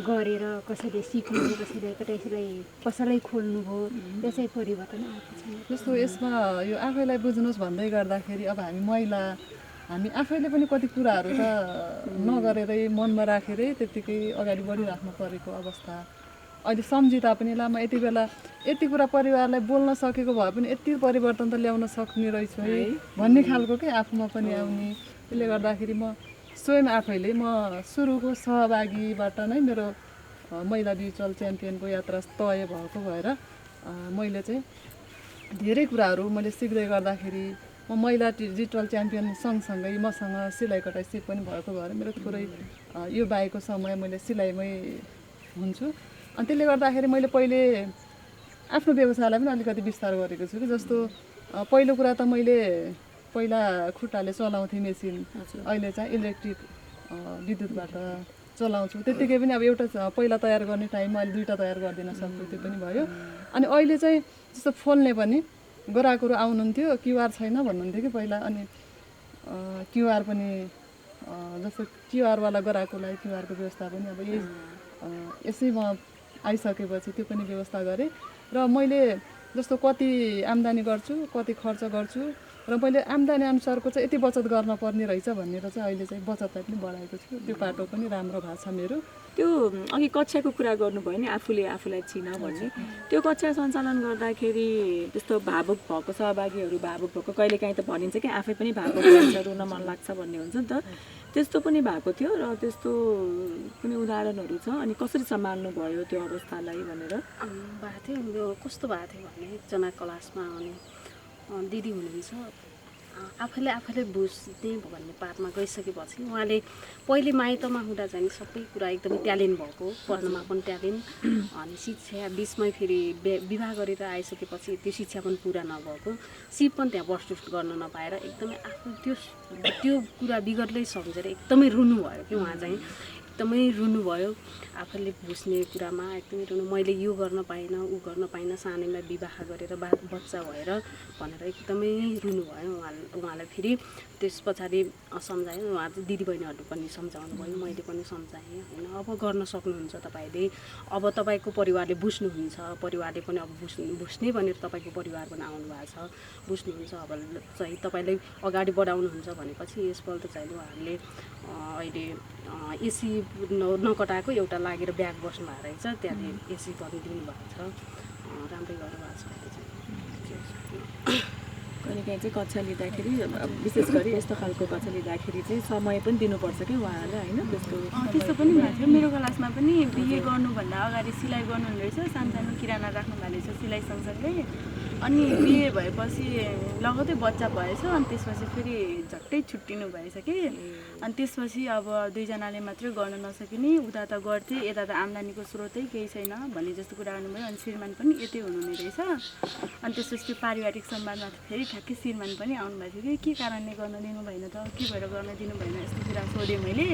गरेर कसैले सिक्नुभयो कसैले कटाइ सिलाइ पसलै खोल्नुभयो त्यो चाहिँ परिवर्तन आएको छ जस्तो यसमा यो आफैलाई बुझ्नुहोस् भन्दै गर्दाखेरि अब हामी महिला हामी आफैले पनि कति कुराहरू त नगरेरै मनमा राखेरै त्यत्तिकै अगाडि बढिराख्नु परेको अवस्था अहिले सम्झिँदा पनि ला म यति बेला यति कुरा परिवारलाई बोल्न सकेको भए पनि यति परिवर्तन त ल्याउन सक्ने रहेछु है भन्ने खालको के आफूमा पनि आउने त्यसले गर्दाखेरि म स्वयं आफैले म सुरुको सहभागीबाट नै मेरो महिला डिजिटल च्याम्पियनको यात्रा तय भएको भएर मैले चाहिँ धेरै कुराहरू मैले सिक्दै गर्दाखेरि म महिला डिजिटल च्याम्पियन सँगसँगै मसँग सिलाइ कटाइ सिप पनि भएको भएर मेरो थोरै यो बाहेकको समय मैले सिलाइमै हुन्छु अनि त्यसले गर्दाखेरि मैले पहिले आफ्नो व्यवसायलाई पनि अलिकति विस्तार गरेको छु कि जस्तो पहिलो कुरा त मैले पहिला खुट्टाले चलाउँथेँ मेसिन अहिले चाहिँ इलेक्ट्रिक विद्युतबाट चलाउँछु त्यत्तिकै पनि अब एउटा पहिला तयार गर्ने टाइममा अहिले दुईवटा तयार गरिदिन सक्छु त्यो पनि भयो अनि अहिले चाहिँ जस्तो फोल्ने पनि ग्राहकहरू आउनुहुन्थ्यो क्युआर छैन भन्नुहुन्थ्यो कि पहिला अनि क्युआर पनि जस्तो क्युआरवाला ग्राहकलाई क्युआरको व्यवस्था पनि अब यही यसैमा आइसकेपछि त्यो पनि व्यवस्था गरेँ र मैले जस्तो कति आम्दानी गर्छु कति खर्च गर्छु र मैले आम्दानी अनुसारको चाहिँ यति बचत गर्न पर्ने रहेछ भनेर चाहिँ अहिले चाहिँ बचतलाई पनि बढाएको छु त्यो बाटो पनि राम्रो भएको छ मेरो त्यो अघि कक्षाको कुरा गर्नुभयो नि आफूलाई चिन भन्ने त्यो कक्षा सञ्चालन गर्दाखेरि त्यस्तो भावुक भएको सहभागीहरू भावुक भएको कहिलेकाहीँ त भनिन्छ कि आफै पनि भावुक हुन्छ रुन मन लाग्छ भन्ने हुन्छ नि त त्यस्तो पनि भएको थियो र त्यस्तो कुनै उदाहरणहरू छ अनि कसरी सम्हाल्नु भयो त्यो अवस्थालाई भनेर भएको थियो कस्तो भएको थियो भने एकजना क्लासमा अनि दिदी हुनुहुन्छ आफैले बुझ्ने भन्ने पाठमा गइसकेपछि उहाँले पहिले माइतमा हुँदा चाहिँ सबै कुरा एकदमै ट्यालेन्ट भएको पढ्नमा पनि ट्यालेन्ट अनि शिक्षा बिचमै फेरि विवाह गरेर आइसकेपछि त्यो शिक्षा पनि पुरा नभएको सिप पनि त्यहाँ बर्स्टुस्ट गर्न नपाएर एकदमै आफू त्यो कुरा बिगतले सम्झेर एकदमै रुनुभयो कि उहाँ चाहिँ एकदमै रुनुभयो आफूले बुझ्ने कुरामा एकदमै रुनु मैले यो गर्न पाइनँ ऊ गर्न पाइनँ सानैमा विवाह गरेर बच्चा भएर भनेर एकदमै रुनुभयो उहाँलाई फेरि त्यस पछाडि सम्झाएँ उहाँ चाहिँ दिदीबहिनीहरू पनि सम्झाउनु भयो मैले पनि सम्झाएँ होइन अब गर्न सक्नुहुन्छ तपाईँले अब तपाईँको परिवारले बुझ्नुहुन्छ परिवारले पनि अब बुझ्ने भनेर तपाईँको परिवार पनि आउनु भएको छ बुझ्नुहुन्छ अब चाहिँ तपाईँले अगाडि बढाउनुहुन्छ भनेपछि यसपल्ट चाहिँ उहाँहरूले अहिले एसी नकटाएको एउटा लागेर ब्याग बस्नु भएको रहेछ त्यहाँदेखि एसी पनि दिनुभएको छ राम्रै गर्नुभएको छ अहिले चाहिँ कहिलेकाहीँ चाहिँ कक्षा लिँदाखेरि विशेष गरी यस्तो खालको कक्षा लिँदाखेरि चाहिँ समय पनि दिनुपर्छ कि उहाँहरूलाई होइन त्यस्तो पनि भएको थियो मेरो क्लासमा पनि बिहे गर्नुभन्दा अगाडि सिलाइ गर्नुहुँदो रहेछ सानो सानो किराना राख्नु भएको रहेछ सिलाइ सँगसँगै अनि बिहे भएपछि लगतै बच्चा भएछ अनि त्यसपछि फेरि झट्टै छुट्टिनु भएछ कि अनि त्यसपछि अब दुईजनाले मात्रै गर्न नसकिने उता त गर्थे यता त आम्दानीको स्रोतै केही छैन भन्ने जस्तो कुरा गर्नुभयो अनि श्रीमान पनि यतै हुनुहुने रहेछ अनि त्यसपछि त्यो पारिवारिक संवादमा फेरि ठ्याक्कै श्रीमान पनि आउनुभएको थियो कि के कारणले गर्न दिनु भएन त के भएर गर्न दिनु भएन यस्तो कुरा सोधेँ मैले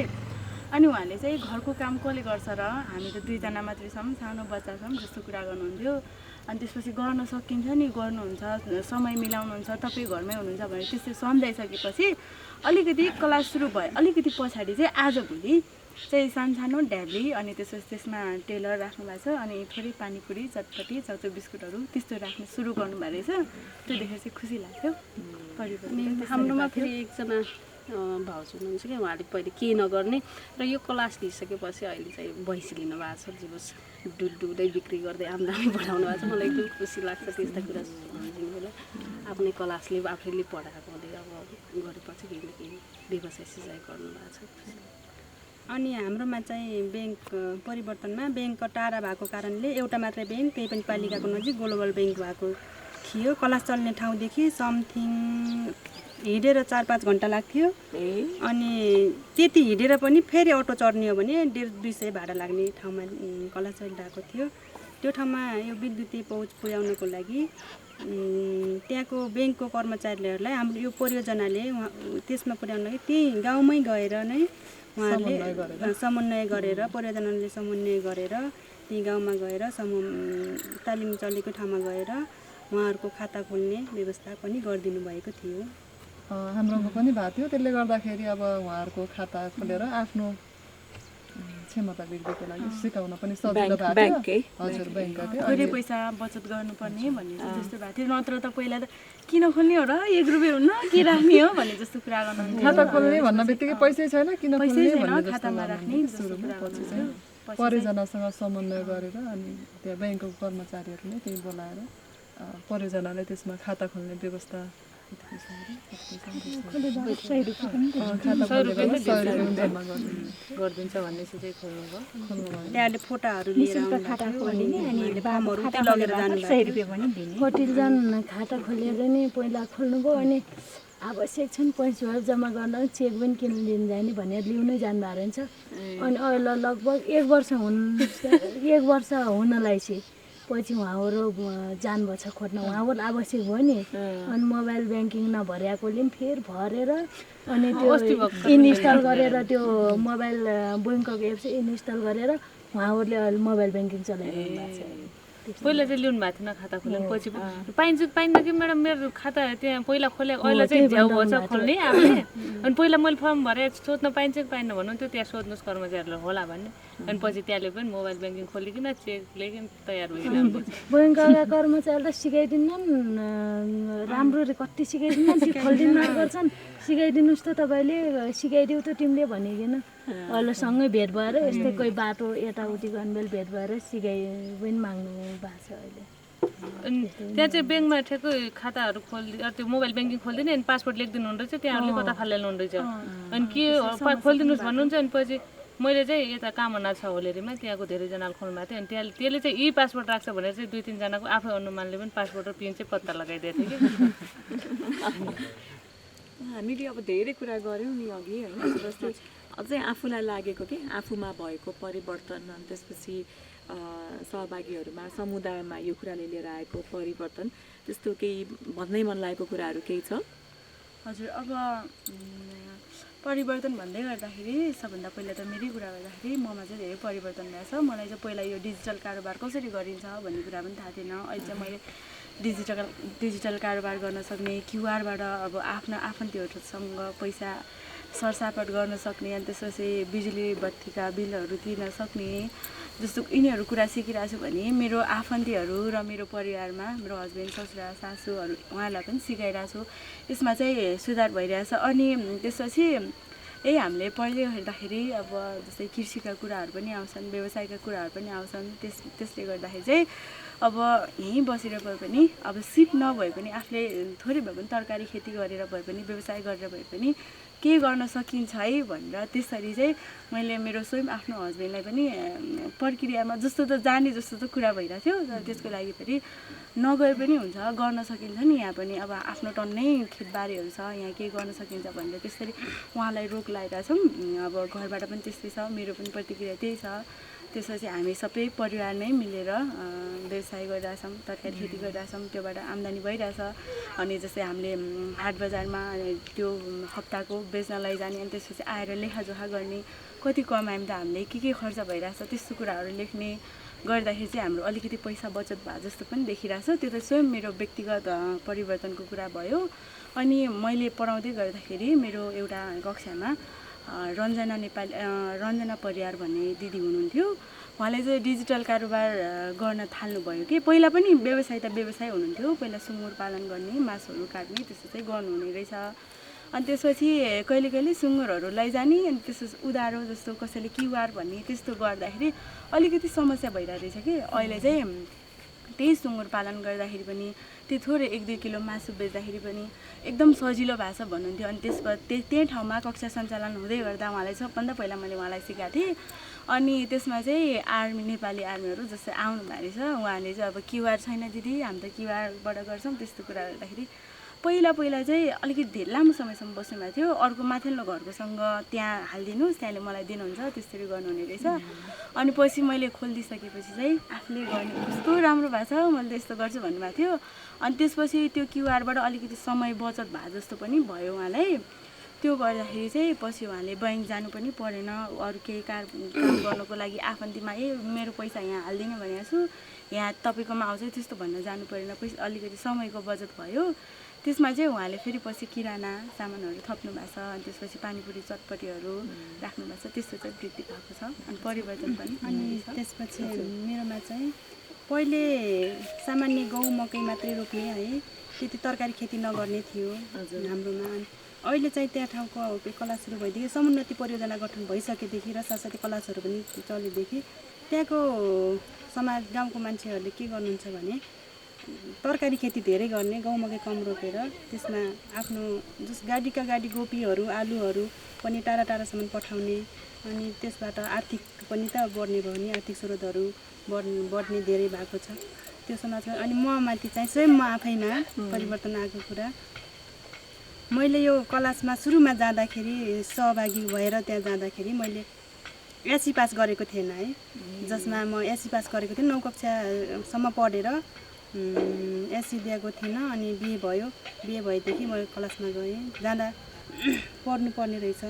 अनि उहाँले चाहिँ घरको काम कसले गर्छ र हामी त दुईजना मात्रै छौँ सानो बच्चा छौँ जस्तो कुरा गर्नुहुन्थ्यो अनि त्यसपछि गर्न सकिन्छ नि गर्नुहुन्छ समय मिलाउनुहुन्छ तपाईँ घरमै हुनुहुन्छ भनेर त्यस्तै सम्झाइसकेपछि अलिकति क्लास सुरु भयो अलिकति पछाडि चाहिँ आजभोलि चाहिँ सानो ढ्याब्ली अनि त्यसपछि त्यसमा टेलर राख्नु भएको छ अनि थोरै पानीपुरी चटपटी चाउचाउ बिस्कुटहरू त्यस्तो राख्नु सुरु गर्नुभएको रहेछ त्यो देखेर चाहिँ खुसी लाग्थ्यो अनि हाम्रोमा फेरि एकजना भाउजू हुनुहुन्छ कि उहाँले पहिले केही नगर्ने र यो क्लास लिइसकेपछि अहिले चाहिँ भैँसी लिनु भएको छ जीवस डुल्दै बिक्री गर्दै आम्दानी बढाउनु भएको छ मलाई एकदम खुसी लाग्छ त्यस्ता कुरा सम्झिनु बेला आफ्नै क्लासले आफैले पढाएको हुँदै अब गरेपछि केही न केही व्यवसाय सिँचाइ गर्नुभएको छ अनि हाम्रोमा चाहिँ ब्याङ्क परिवर्तनमा ब्याङ्क टाढा भएको कारणले एउटा मात्रै ब्याङ्क त्यही पनि पालिकाको नजिक ग्लोबल ब्याङ्क भएको थियो क्लास चल्ने ठाउँदेखि समथिङ हिँडेर 4-5 घन्टा लाग्थ्यो अनि त्यति हिँडेर पनि फेरि अटो चढ्ने हो भने 150-200 भाडा लाग्ने ठाउँमा क्लास चलिरहेको थियो त्यो ठाउँमा यो विद्युतीय पहुँच पुर्याउनको लागि त्यहाँको ब्याङ्कको कर्मचारीहरूलाई हाम्रो यो परियोजनाले त्यसमा पुर्याउनको लागि त्यही गाउँमै गएर नै उहाँहरूले समन्वय गरेर परियोजनाले समन्वय गरेर त्यही गाउँमा गएर तालिम चलेको ठाउँमा गएर उहाँहरूको खाता खोल्ने व्यवस्था पनि गरिदिनु भएको थियो हाम्रोमा पनि भएको थियो त्यसले गर्दाखेरि अब उहाँहरूको खाता खोलेर आफ्नो क्षमता वृद्धिको लागि सिकाउन पनि सजिलो भएको थियो हजुर ब्याङ्ककै थोरै पैसा बचत गर्नुपर्ने भन्ने जस्तो भएको थियो नत्र त पहिला त किन खोल्ने हो र 1 रुपियाँ हुन्न के राख्ने हो भन्ने जस्तो कुरा गर्नुहुन्थ्यो खाता खोल्ने भन्न बित्तिकै पैसै छैन किन खोल्ने भन्ने खातामा राख्ने सुरुमा पछि चाहिँ परियोजनासँग समन्वय गरेर अनि त्यहाँ ब्याङ्कको कर्मचारीहरूले त्यही बोलाएर परियोजनाले त्यसमा खाता खोल्ने व्यवस्था गरिदिन्छ भन्ने चाहिँ खोल्नुभयो त्यहाँले फोटाहरू लिएर खाता खोलिने अनि फर्महरू त्यो लगेर जानुभयो कतिजना खाता खोलेर नै पहिला खोल्नुभयो अनि आवश्यक छन् पैसाहरू जम्मा गर्न चेक पनि किन लिन जाने भनेर लिउनै जानुभएको रहेछ अनि अहिले लगभग 1 वर्ष हुनलाई चाहिँ पछि उहाँहरू जानुभएको छ खोज्न उहाँहरू आवश्यक भयो नि अनि मोबाइल ब्याङ्किङ नभरेकोले पनि फेरि भरेर अनि त्यो इन्स्टल गरेर त्यो मोबाइल ब्याङ्कको एप्स इन्स्टल गरेर उहाँहरूले अहिले मोबाइल ब्याङ्किङ चलाइरहनु भएको छ पहिला चाहिँ ल्याउनु भएको थिएन खाता खोल्नु पछि पाइन्छ पाइन्न कि म्याडम मेरो खाता त्यहाँ पहिला खोले अहिले चाहिँ झ्याउ भएछ खोल्ने आफूले अनि पहिला मैले फर्म भरे सोध्न पाइन्छ कि पाइन्न भन्नुहुन्थ्यो त्यहाँ सोध्नुहोस् कर्मचारीहरूलाई होला भन्ने अनि पछि त्यहाँले पनि मोबाइल ब्याङ्किङ खोलिकन चेक लिएर तयार भइकन ब्याङ्कका कर्मचारीलाई सिकाइदिन्नन् राम्ररी कति सिकाइदिन्नन् त्यो खोलिदिन गर्छन् सिकाइदिनुहोस् त तपाईँले सिकाइदेऊ त तिमीले भनिकन अहिले सँगै भेट भएर यस्तै कोही बाटो यताउति गर्नेबेल भेट भएर सिकाइ पनि माग्नु भएको छ अहिले अनि त्यहाँ चाहिँ ब्याङ्कमा ठ्याक्कै खाताहरू त्यो मोबाइल ब्याङ्किङ खोलिदिने अनि पासपोर्ट लेखिदिनु हुँदो रहेछ त्यहाँहरूले कता फालेल्नु हुँदैछ अनि के खोलिदिनुहोस् भन्नुहुन्छ अनि पछि मैले चाहिँ यता कामना छ होलेरीमा त्यहाँको धेरैजनाले खोल्नु भएको थियो अनि त्यसले चाहिँ यी पासपोर्ट राख्छ भनेर चाहिँ 2-3 जनाको आफै अनुमानले पनि पासपोर्ट र पिन चाहिँ पत्ता लगाइदिएको थियो कि हामीले अब धेरै कुरा गऱ्यौँ नि अघि होइन जस्तै अझै आफूलाई लागेको कि आफूमा भएको परिवर्तन अनि त्यसपछि सहभागीहरूमा समुदायमा यो कुराले लिएर आएको परिवर्तन त्यस्तो केही भन्दै मन लागेको कुराहरू केही छ हजुर अब परिवर्तन भन्दै गर्दाखेरि सबभन्दा पहिला त मेरै कुरा गर्दाखेरि ममा चाहिँ धेरै परिवर्तन भएको छ मलाई चाहिँ पहिला यो डिजिटल कारोबार कसरी गरिन्छ भन्ने कुरा पनि थाहा थिएन अहिले चाहिँ मैले डिजिटल कारोबार गर्न सक्ने क्युआरबाट अब आफ्नो आफन्तहरूसँग पैसा सरसापट गर्न सक्ने अनि त्यसपछि बिजुली बत्तीका बिलहरू तिर्न सक्ने जस्तो यिनीहरू कुरा सिकिरहेको छु भने मेरो आफन्तीहरू र मेरो परिवारमा मेरो हस्बेन्ड ससुरा सासूहरू उहाँहरूलाई पनि सिकाइरहेको छु यसमा चाहिँ सुधार भइरहेछ अनि त्यसपछि हामीले पढ्दै हेर्दाखेरि अब जस्तै कृषिका कुराहरू पनि आउँछन् व्यवसायका कुराहरू पनि आउँछन् त्यसले गर्दाखेरि चाहिँ अब यहीँ बसेर भए पनि अब सिप नभए पनि आफूले थोरै भए पनि तरकारी खेती गरेर भए पनि व्यवसाय गरेर भए पनि के गर्न सकिन्छ है भनेर त्यसरी चाहिँ मैले मेरो स्वयं आफ्नो हस्बेन्डलाई पनि प्रक्रियामा जस्तो त जाने जस्तो त कुरा भइरहेको थियो तर त्यसको लागि फेरि नगए पनि हुन्छ गर्न सकिन्छ नि यहाँ पनि अब आफ्नो टन्नै खेतबारीहरू छ यहाँ के गर्न सकिन्छ भनेर त्यसरी उहाँलाई रोक लगाइरहेछौँ अब घरबाट पनि त्यस्तै छ मेरो पनि प्रतिक्रिया त्यही छ त्यसपछि हामी सबै परिवार नै मिलेर व्यवसाय गरिरहेछौँ तरकारी खेती गरिरहेछौँ त्योबाट आम्दानी भइरहेछ अनि जस्तै हामीले हाट बजारमा त्यो हप्ताको बेच्न लैजाने अनि त्यसपछि आएर लेखाजोखा गर्ने कति कमायौँ त हामीले के खर्च भइरहेछ त्यस्तो कुराहरू लेख्ने गर्दाखेरि चाहिँ हाम्रो अलिकति पैसा बचत भए जस्तो पनि देखिरहेछ त्यो त स्वयं मेरो व्यक्तिगत परिवर्तनको कुरा भयो अनि मैले पढाउँदै गर्दाखेरि मेरो एउटा कक्षामा रञ्जना परियार भन्ने दिदी हुनुहुन्थ्यो उहाँले चाहिँ डिजिटल कारोबार गर्न थाल्नुभयो कि पहिला पनि व्यवसाय हुनुहुन्थ्यो पहिला सुँगुर पालन गर्ने मासुहरू काट्ने त्यस्तो चाहिँ गर्नुहुने रहेछ अनि त्यसपछि कहिले सुँगुरहरू लैजाने अनि त्यसपछि उधारो जस्तो कसैले क्युआर भन्ने त्यस्तो गर्दाखेरि अलिकति समस्या भइरहेको रहेछ कि अहिले चाहिँ त्यही सुँगुर पालन गर्दाखेरि पनि त्यो थोरै 1-2 किलो मासु बेच्दाखेरि पनि एकदम सजिलो भएको छ भन्नुहुन्थ्यो अनि त्यसपछि त्यही ठाउँमा कक्षा सञ्चालन हुँदै गर्दा उहाँलाई सबभन्दा पहिला मैले उहाँलाई सिकाएको थिएँ अनि त्यसमा चाहिँ नेपाली आर्मीहरू जस्तै आउनु भएको रहेछ उहाँले चाहिँ अब क्युआर छैन दिदी हामी त क्युआरबाट गर्छौँ त्यस्तो कुरा गर्दाखेरि पहिला चाहिँ अलिकति धेरै लामो समयसम्म बस्नुभएको थियो अर्को माथिल्लो घरकोसँग त्यहाँ हालिदिनुहोस् त्यहाँले मलाई दिनुहुन्छ त्यसरी गर्नुहुने रहेछ अनि पछि मैले खोलिदिइसकेपछि चाहिँ आफूले गर्ने कस्तो राम्रो भएको छ मैले त्यस्तो गर्छु भन्नुभएको थियो अनि त्यसपछि त्यो क्युआरबाट अलिकति समय बचत भए जस्तो पनि भयो उहाँलाई त्यो गर्दाखेरि चाहिँ पछि उहाँले ब्याङ्क जानु पनि परेन अरू केही काम गर्नको लागि आफन्तीमा मेरो पैसा यहाँ हालिदिने भनेको छु यहाँ तपाईँकोमा आउँछ त्यस्तो भन्न जानु परेन पैसा अलिकति समयको बचत भयो त्यसमा चाहिँ उहाँले फेरि पछि किराना सामानहरू थप्नु भएको छ अनि त्यसपछि पानीपुरी चटपटीहरू राख्नु भएको छ त्यस्तो चाहिँ वृद्धि भएको छ अनि परिवर्तन पनि अनि त्यसपछि मेरोमा चाहिँ पहिले सामान्य गहुँ मकै मात्रै रोप्ने है त्यति तरकारी खेती नगर्ने थियो हाम्रोमा अहिले चाहिँ त्यहाँ ठाउँको क्लास सुरु भएदेखि समुन्नति परियोजना गठन भइसकेदेखि र साथसाथै क्लासहरू पनि चलेदेखि त्यहाँको समाज गाउँको मान्छेहरूले के गर्नुहुन्छ भने तरकारी खेती धेरै गर्ने गहुँ मकै कम रोपेर त्यसमा आफ्नो जस गाडीका गाडी गोपीहरू आलुहरू पनि टाढा टाढासम्म पठाउने अनि त्यसबाट आर्थिक पनि त बढ्ने भयो नि आर्थिक स्रोतहरू बढ्ने धेरै भएको छ त्यो समाज अनि म माथि चाहिँ स्वयं म आफैमा परिवर्तन आएको कुरा मैले यो क्लासमा सुरुमा जाँदाखेरि सहभागी भएर त्यहाँ जाँदाखेरि मैले एससी पास गरेको थिएन है जसमा म एससी पास गरेको थिएँ 9 कक्षासम्म पढेर एससी दिएको थिएन अनि बिए भयो बिए भएदेखि म क्लासमा गएँ जाँदा पढ्नु पर्ने रहेछ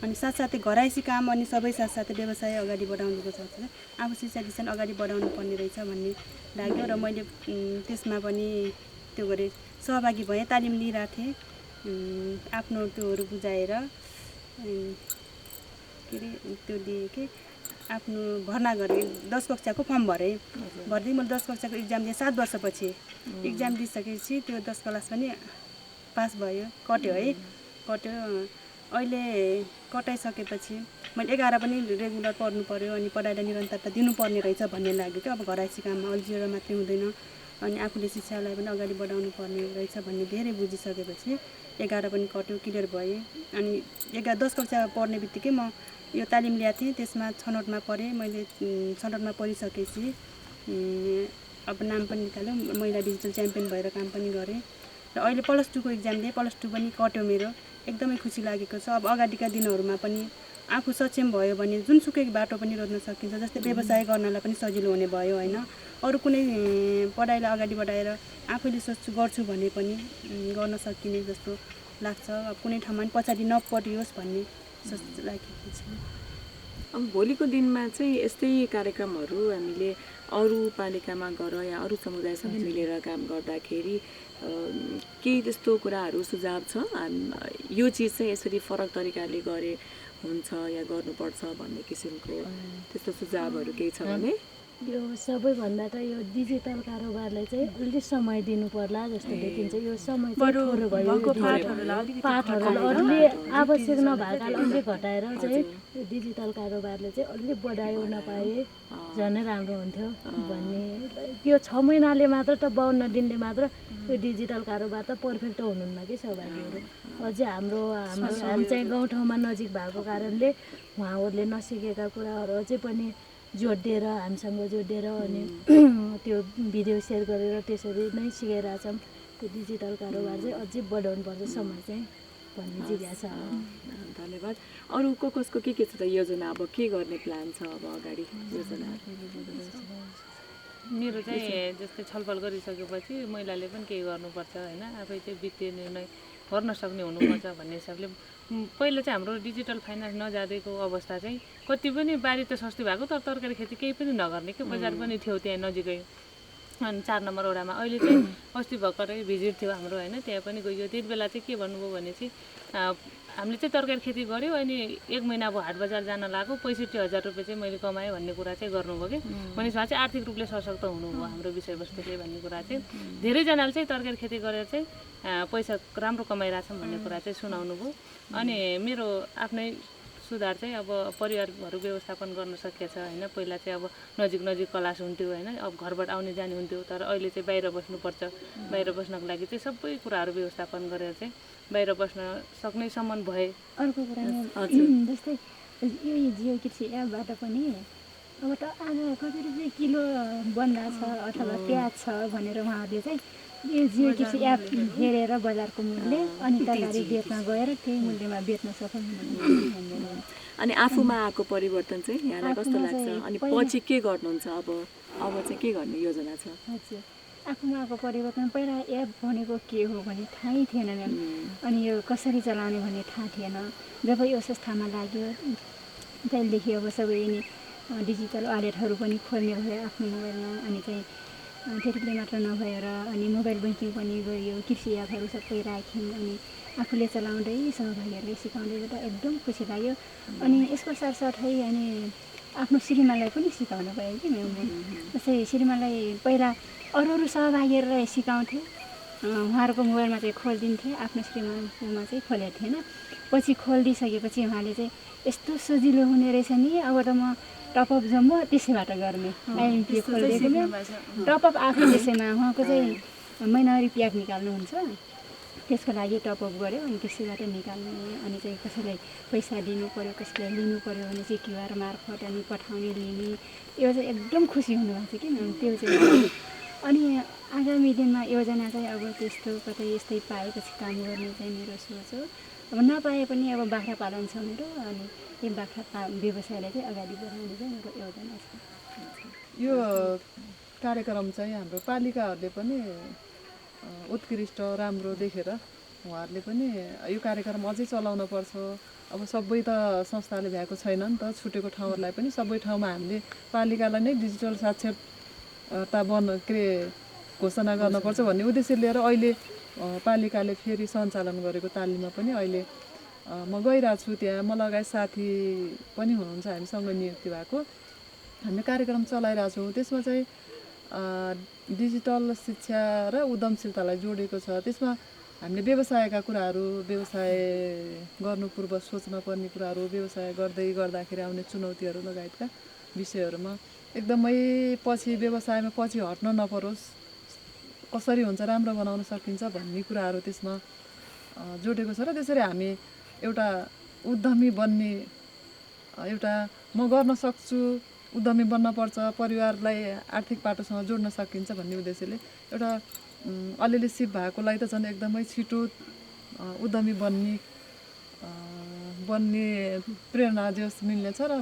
अनि साथसाथै घराइसी काम अनि सबै साथसाथै व्यवसाय अगाडि बढाउनुको साथसाथै आफू शिक्षा दिशान अगाडि बढाउनु पर्ने रहेछ भन्ने लाग्यो र मैले त्यसमा पनि त्यो गरेँ सहभागी भएँ तालिम लिइरहेको थिएँ आफ्नो त्योहरू बुझाएर के अरे त्यो दिएँ कि आफ्नो भर्ना गरेँ 10 कक्षाको फर्म भरेँ भर्दै मैले 10 कक्षाको इक्जाम दिएँ 7 वर्षपछि इक्जाम दिइसकेपछि त्यो 10 क्लास पनि पास भयो कट्यो है कट्यो अहिले कटाइसकेपछि मैले 11 पनि रेगुलर पढ्नु पर्यो अनि पढाइलाई निरन्तरता दिनुपर्ने रहेछ भन्ने लाग्यो कि अब घराइसी काममा अल्झिएर मात्रै हुँदैन अनि आफूले शिक्षालाई पनि अगाडि बढाउनु पर्ने रहेछ भन्ने धेरै बुझिसकेपछि 11 पनि कट्यो क्लियर भएँ अनि 10 कक्षा पढ्ने बित्तिकै म यो तालिम ल्याएको थिएँ त्यसमा छनौटमा परेँ मैले छनौटमा परिसकेपछि अब नाम पनि निकाल्यो महिला डिजिटल च्याम्पियन भएर काम पनि गरेँ र अहिले +2 को इक्जाम दिएँ +2 पनि कट्यो मेरो एकदमै खुसी लागेको छ अब अगाडिका दिनहरूमा पनि आफू सक्षम भयो भने जुनसुकै बाटो पनि रोज्न सकिन्छ जस्तै व्यवसाय गर्नलाई पनि सजिलो हुने भयो होइन अरू कुनै पढाइलाई अगाडि बढाएर आफैले गर्छु भने पनि गर्न सकिने जस्तो लाग्छ अब कुनै ठाउँमा पनि पछाडि नपरियोस् भन्ने लागेको छ अब भोलिको दिनमा चाहिँ यस्तै कार्यक्रमहरू हामीले अरू पालिकामा गर या अरू समुदायसँग मिलेर काम गर्दाखेरि केही त्यस्तो कुराहरू सुझाव छ यो चिज चाहिँ यसरी फरक तरिकाले गरे हुन्छ या गर्नुपर्छ भन्ने किसिमको त्यस्तो सुझावहरू केही छ भने यो सबैभन्दा त यो डिजिटल कारोबारलाई चाहिँ अलिक समय दिनु पर्ला जस्तो देखिन्छ। यो समय चाहिँ थोरै भयो, यो पाठहरूलाई अरूले आवश्यक नभएकालाई अलिक घटाएर चाहिँ यो डिजिटल कारोबारले चाहिँ अलिक बढाउन पाए झनै राम्रो हुन्थ्यो भन्ने। यो 6 महिनाले मात्र त 52 दिनले मात्र यो डिजिटल कारोबार त पर्फेक्ट हुनुहुन्न कि सहभागीहरू। अझै हामी चाहिँ गाउँठाउँमा नजिक भएको कारणले उहाँहरूले नसिकेका कुराहरू अझै पनि जोडिदिएर हामीसँग जोडिदिएर अनि त्यो भिडियो सेयर गरेर त्यसरी नै सिकाइरहेछौँ। त्यो डिजिटल कारोबार चाहिँ अझै बढाउनुपर्छ समय चाहिँ भन्ने जिज्ञासा हो। धन्यवाद। अरू कसको के छ त योजना, अब के गर्ने प्लान छ अब अगाडि योजना? मेरो चाहिँ जस्तै छलफल गरिसकेपछि महिलाले पनि केही गर्नुपर्छ होइन, आफै चाहिँ वित्तीय निर्णय गर्न सक्ने हुनुपर्छ भन्ने हिसाबले पहिला चाहिँ हाम्रो डिजिटल फाइनेन्स नजाँदैको अवस्था चाहिँ कति पनि बारी त सस्तै भएको तर तरकारी खेती केही पनि नगर्ने के बजार पनि थियो त्यहाँ नजिकै अनि 4 नम्बर वडामा। अहिले चाहिँ अस्ति भर्खरै भिजिट थियो हाम्रो होइन, त्यहाँ पनि गयो। त्यति बेला चाहिँ के भन्नुभयो भने चाहिँ हामीले चाहिँ तरकारी खेती गऱ्यौँ अनि 1 महिना अब हाट बजार जान लाग्यो 65,000 रुपियाँ चाहिँ मैले कमाएँ भन्ने कुरा चाहिँ गर्नुभयो कि। भनेपछि चाहिँ आर्थिक रूपले सशक्त हुनुभयो हाम्रो विषयवस्तुले भन्ने कुरा चाहिँ धेरैजनाले चाहिँ तरकारी खेती गरेर चाहिँ पैसा राम्रो कमाइरहेछौँ भन्ने कुरा चाहिँ सुनाउनु भयो। अनि मेरो आफ्नै सुधार चाहिँ अब परिवारहरू व्यवस्थापन गर्न सकिएछ होइन। पहिला चाहिँ अब नजिक क्लास हुन्थ्यो होइन, अब घरबाट आउने जाने हुन्थ्यो, तर अहिले चाहिँ बाहिर बस्नुपर्छ। बाहिर बस्नको लागि चाहिँ सबै कुराहरू व्यवस्थापन गरेर चाहिँ बाहिर बस्न सक्नेसम्म भए। अर्को कुरा जस्तै यो जियो कृषि एपबाट पनि अब त आज कति रुपियाँ किलो बन्दा छ अथवा प्याज छ भनेर उहाँहरूले चाहिँ यो जियो कृषि एप हेरेर बजारको मूल्य अनि तरकारी बेच्न गएर त्यही मूल्यमा बेच्न सक्छौँ। अनि आफूमा आएको परिवर्तन चाहिँ यहाँलाई कस्तो लाग्छ? अनि पछि के गर्नुहुन्छ? अब चाहिँ के गर्ने योजना छ? हजुर, आफूमा आएको परिवर्तन पहिला एप भनेको के हो भने थाहै थिएन म्याम। अनि यो कसरी चलाउने भन्ने थाहा थिएन। जब यो संस्थामा लाग्यो त्यहाँदेखि अब सबै डिजिटल वालेटहरू पनि खोल्ने भयो आफ्नो मोबाइलमा। अनि चाहिँ त्यतिले मात्र नभएर अनि मोबाइल ब्याङ्किङ पनि गरियो, कृषि एपहरू सबै राख्यौँ। अनि आफूले चलाउँदै सहभागीहरूले सिकाउँदै गर्दा एकदम खुसी लाग्यो। अनि यसको साथसाथै अनि आफ्नो श्रीमानलाई पनि सिकाउनु पाएँ कि म्याम। जस्तै श्रीमानलाई पहिला अरू सहभागीहरूलाई सिकाउँथेँ, उहाँहरूको मोबाइलमा चाहिँ खोलिदिन्थेँ, आफ्नो श्रीमानमा चाहिँ खोलेको थिएन। पछि खोलिदिइसकेपछि उहाँले चाहिँ यस्तो सजिलो हुने रहेछ नि, अब त म टपअप जम्मू त्यसैबाट गर्ने आइएमपी खोलिदिएको म्याम। टपअप आफै त्यसैमा उहाँको चाहिँ महिनावारी प्याक निकाल्नुहुन्छ, त्यसको लागि टपअप गऱ्यो अनि त्यसैबाट निकाल्ने। अनि चाहिँ कसैलाई पैसा दिनु पऱ्यो, कसैलाई लिनु पऱ्यो भने चाहिँ क्युआर मार्फत अनि पठाउने लिने, यो चाहिँ एकदम खुसी हुनुभएको छ कि म्याम त्यो चाहिँ। अनि आगामी दिनमा योजना चाहिँ अब त्यस्तो कतै यस्तै पाएपछि काम गर्ने चाहिँ मेरो सोच हो। अब नपाए पनि अब बाख्रा पालन छ मेरो, अनि यो बाख्रा व्यवसायलाई चाहिँ अगाडि बढाउने चाहिँ मेरो योजना छ। यो कार्यक्रम चाहिँ हाम्रो पालिकाहरूले पनि उत्कृष्ट राम्रो देखेर उहाँहरूले पनि यो कार्यक्रम अझै चलाउन पर्छ। अब सबै त संस्थाले भ्याएको छैन नि त, छुटेको ठाउँहरूलाई पनि सबै ठाउँमा हामीले पालिकालाई नै डिजिटल साक्षरता घोषणा गर्नुपर्छ भन्ने उद्देश्य लिएर अहिले पालिकाले फेरि सञ्चालन गरेको तालिममा पनि अहिले म गइरहेको छु। त्यहाँ म लगायत साथी पनि हुनुहुन्छ हामीसँग नियुक्ति भएको, हामीले कार्यक्रम चलाइरहेको छौँ। त्यसमा चाहिँ डिजिटल शिक्षा र उद्यमशीलतालाई जोडेको छ। त्यसमा हामीले व्यवसायका कुराहरू, व्यवसाय गर्नु पूर्व सोच्न पर्ने कुराहरू, व्यवसाय गर्दाखेरि आउने चुनौतीहरू लगायतका विषयहरूमा एकदमै पछि व्यवसायमा पछि हट्न नपरोस्, कसरी हुन्छ राम्रो बनाउन सकिन्छ भन्ने कुराहरू त्यसमा जोडेको छ। र त्यसरी हामी एउटा उद्यमी बन्ने, एउटा म गर्न सक्छु, उद्यमी बन्नपर्छ, परिवारलाई आर्थिक पाटोसँग जोड्न सकिन्छ भन्ने उद्देश्यले एउटा अलिअलि सिप भएकोलाई त झन् एकदमै छिटो उद्यमी बन्ने प्रेरणा जस मिल्नेछ र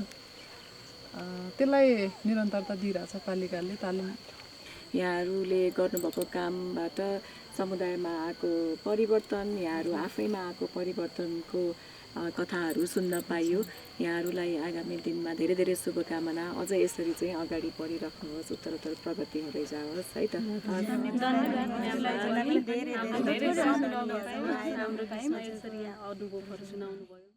त्यसलाई निरन्तरता दिइरहेछ पालिकाले तालिम। यहाँहरूले गर्नुभएको कामबाट समुदायमा आएको परिवर्तन, यहाँहरू आफैमा आएको परिवर्तनको कथाहरू सुन्न पाइयो। यहाँहरूलाई आगामी दिनमा धेरै धेरै शुभकामना। अझै यसरी चाहिँ अगाडि बढिराख्नुहोस्, उत्तरोत्तर प्रगति हुँदै जाओस् है त। धेरै अनुभवहरू सुनाउनु भयो।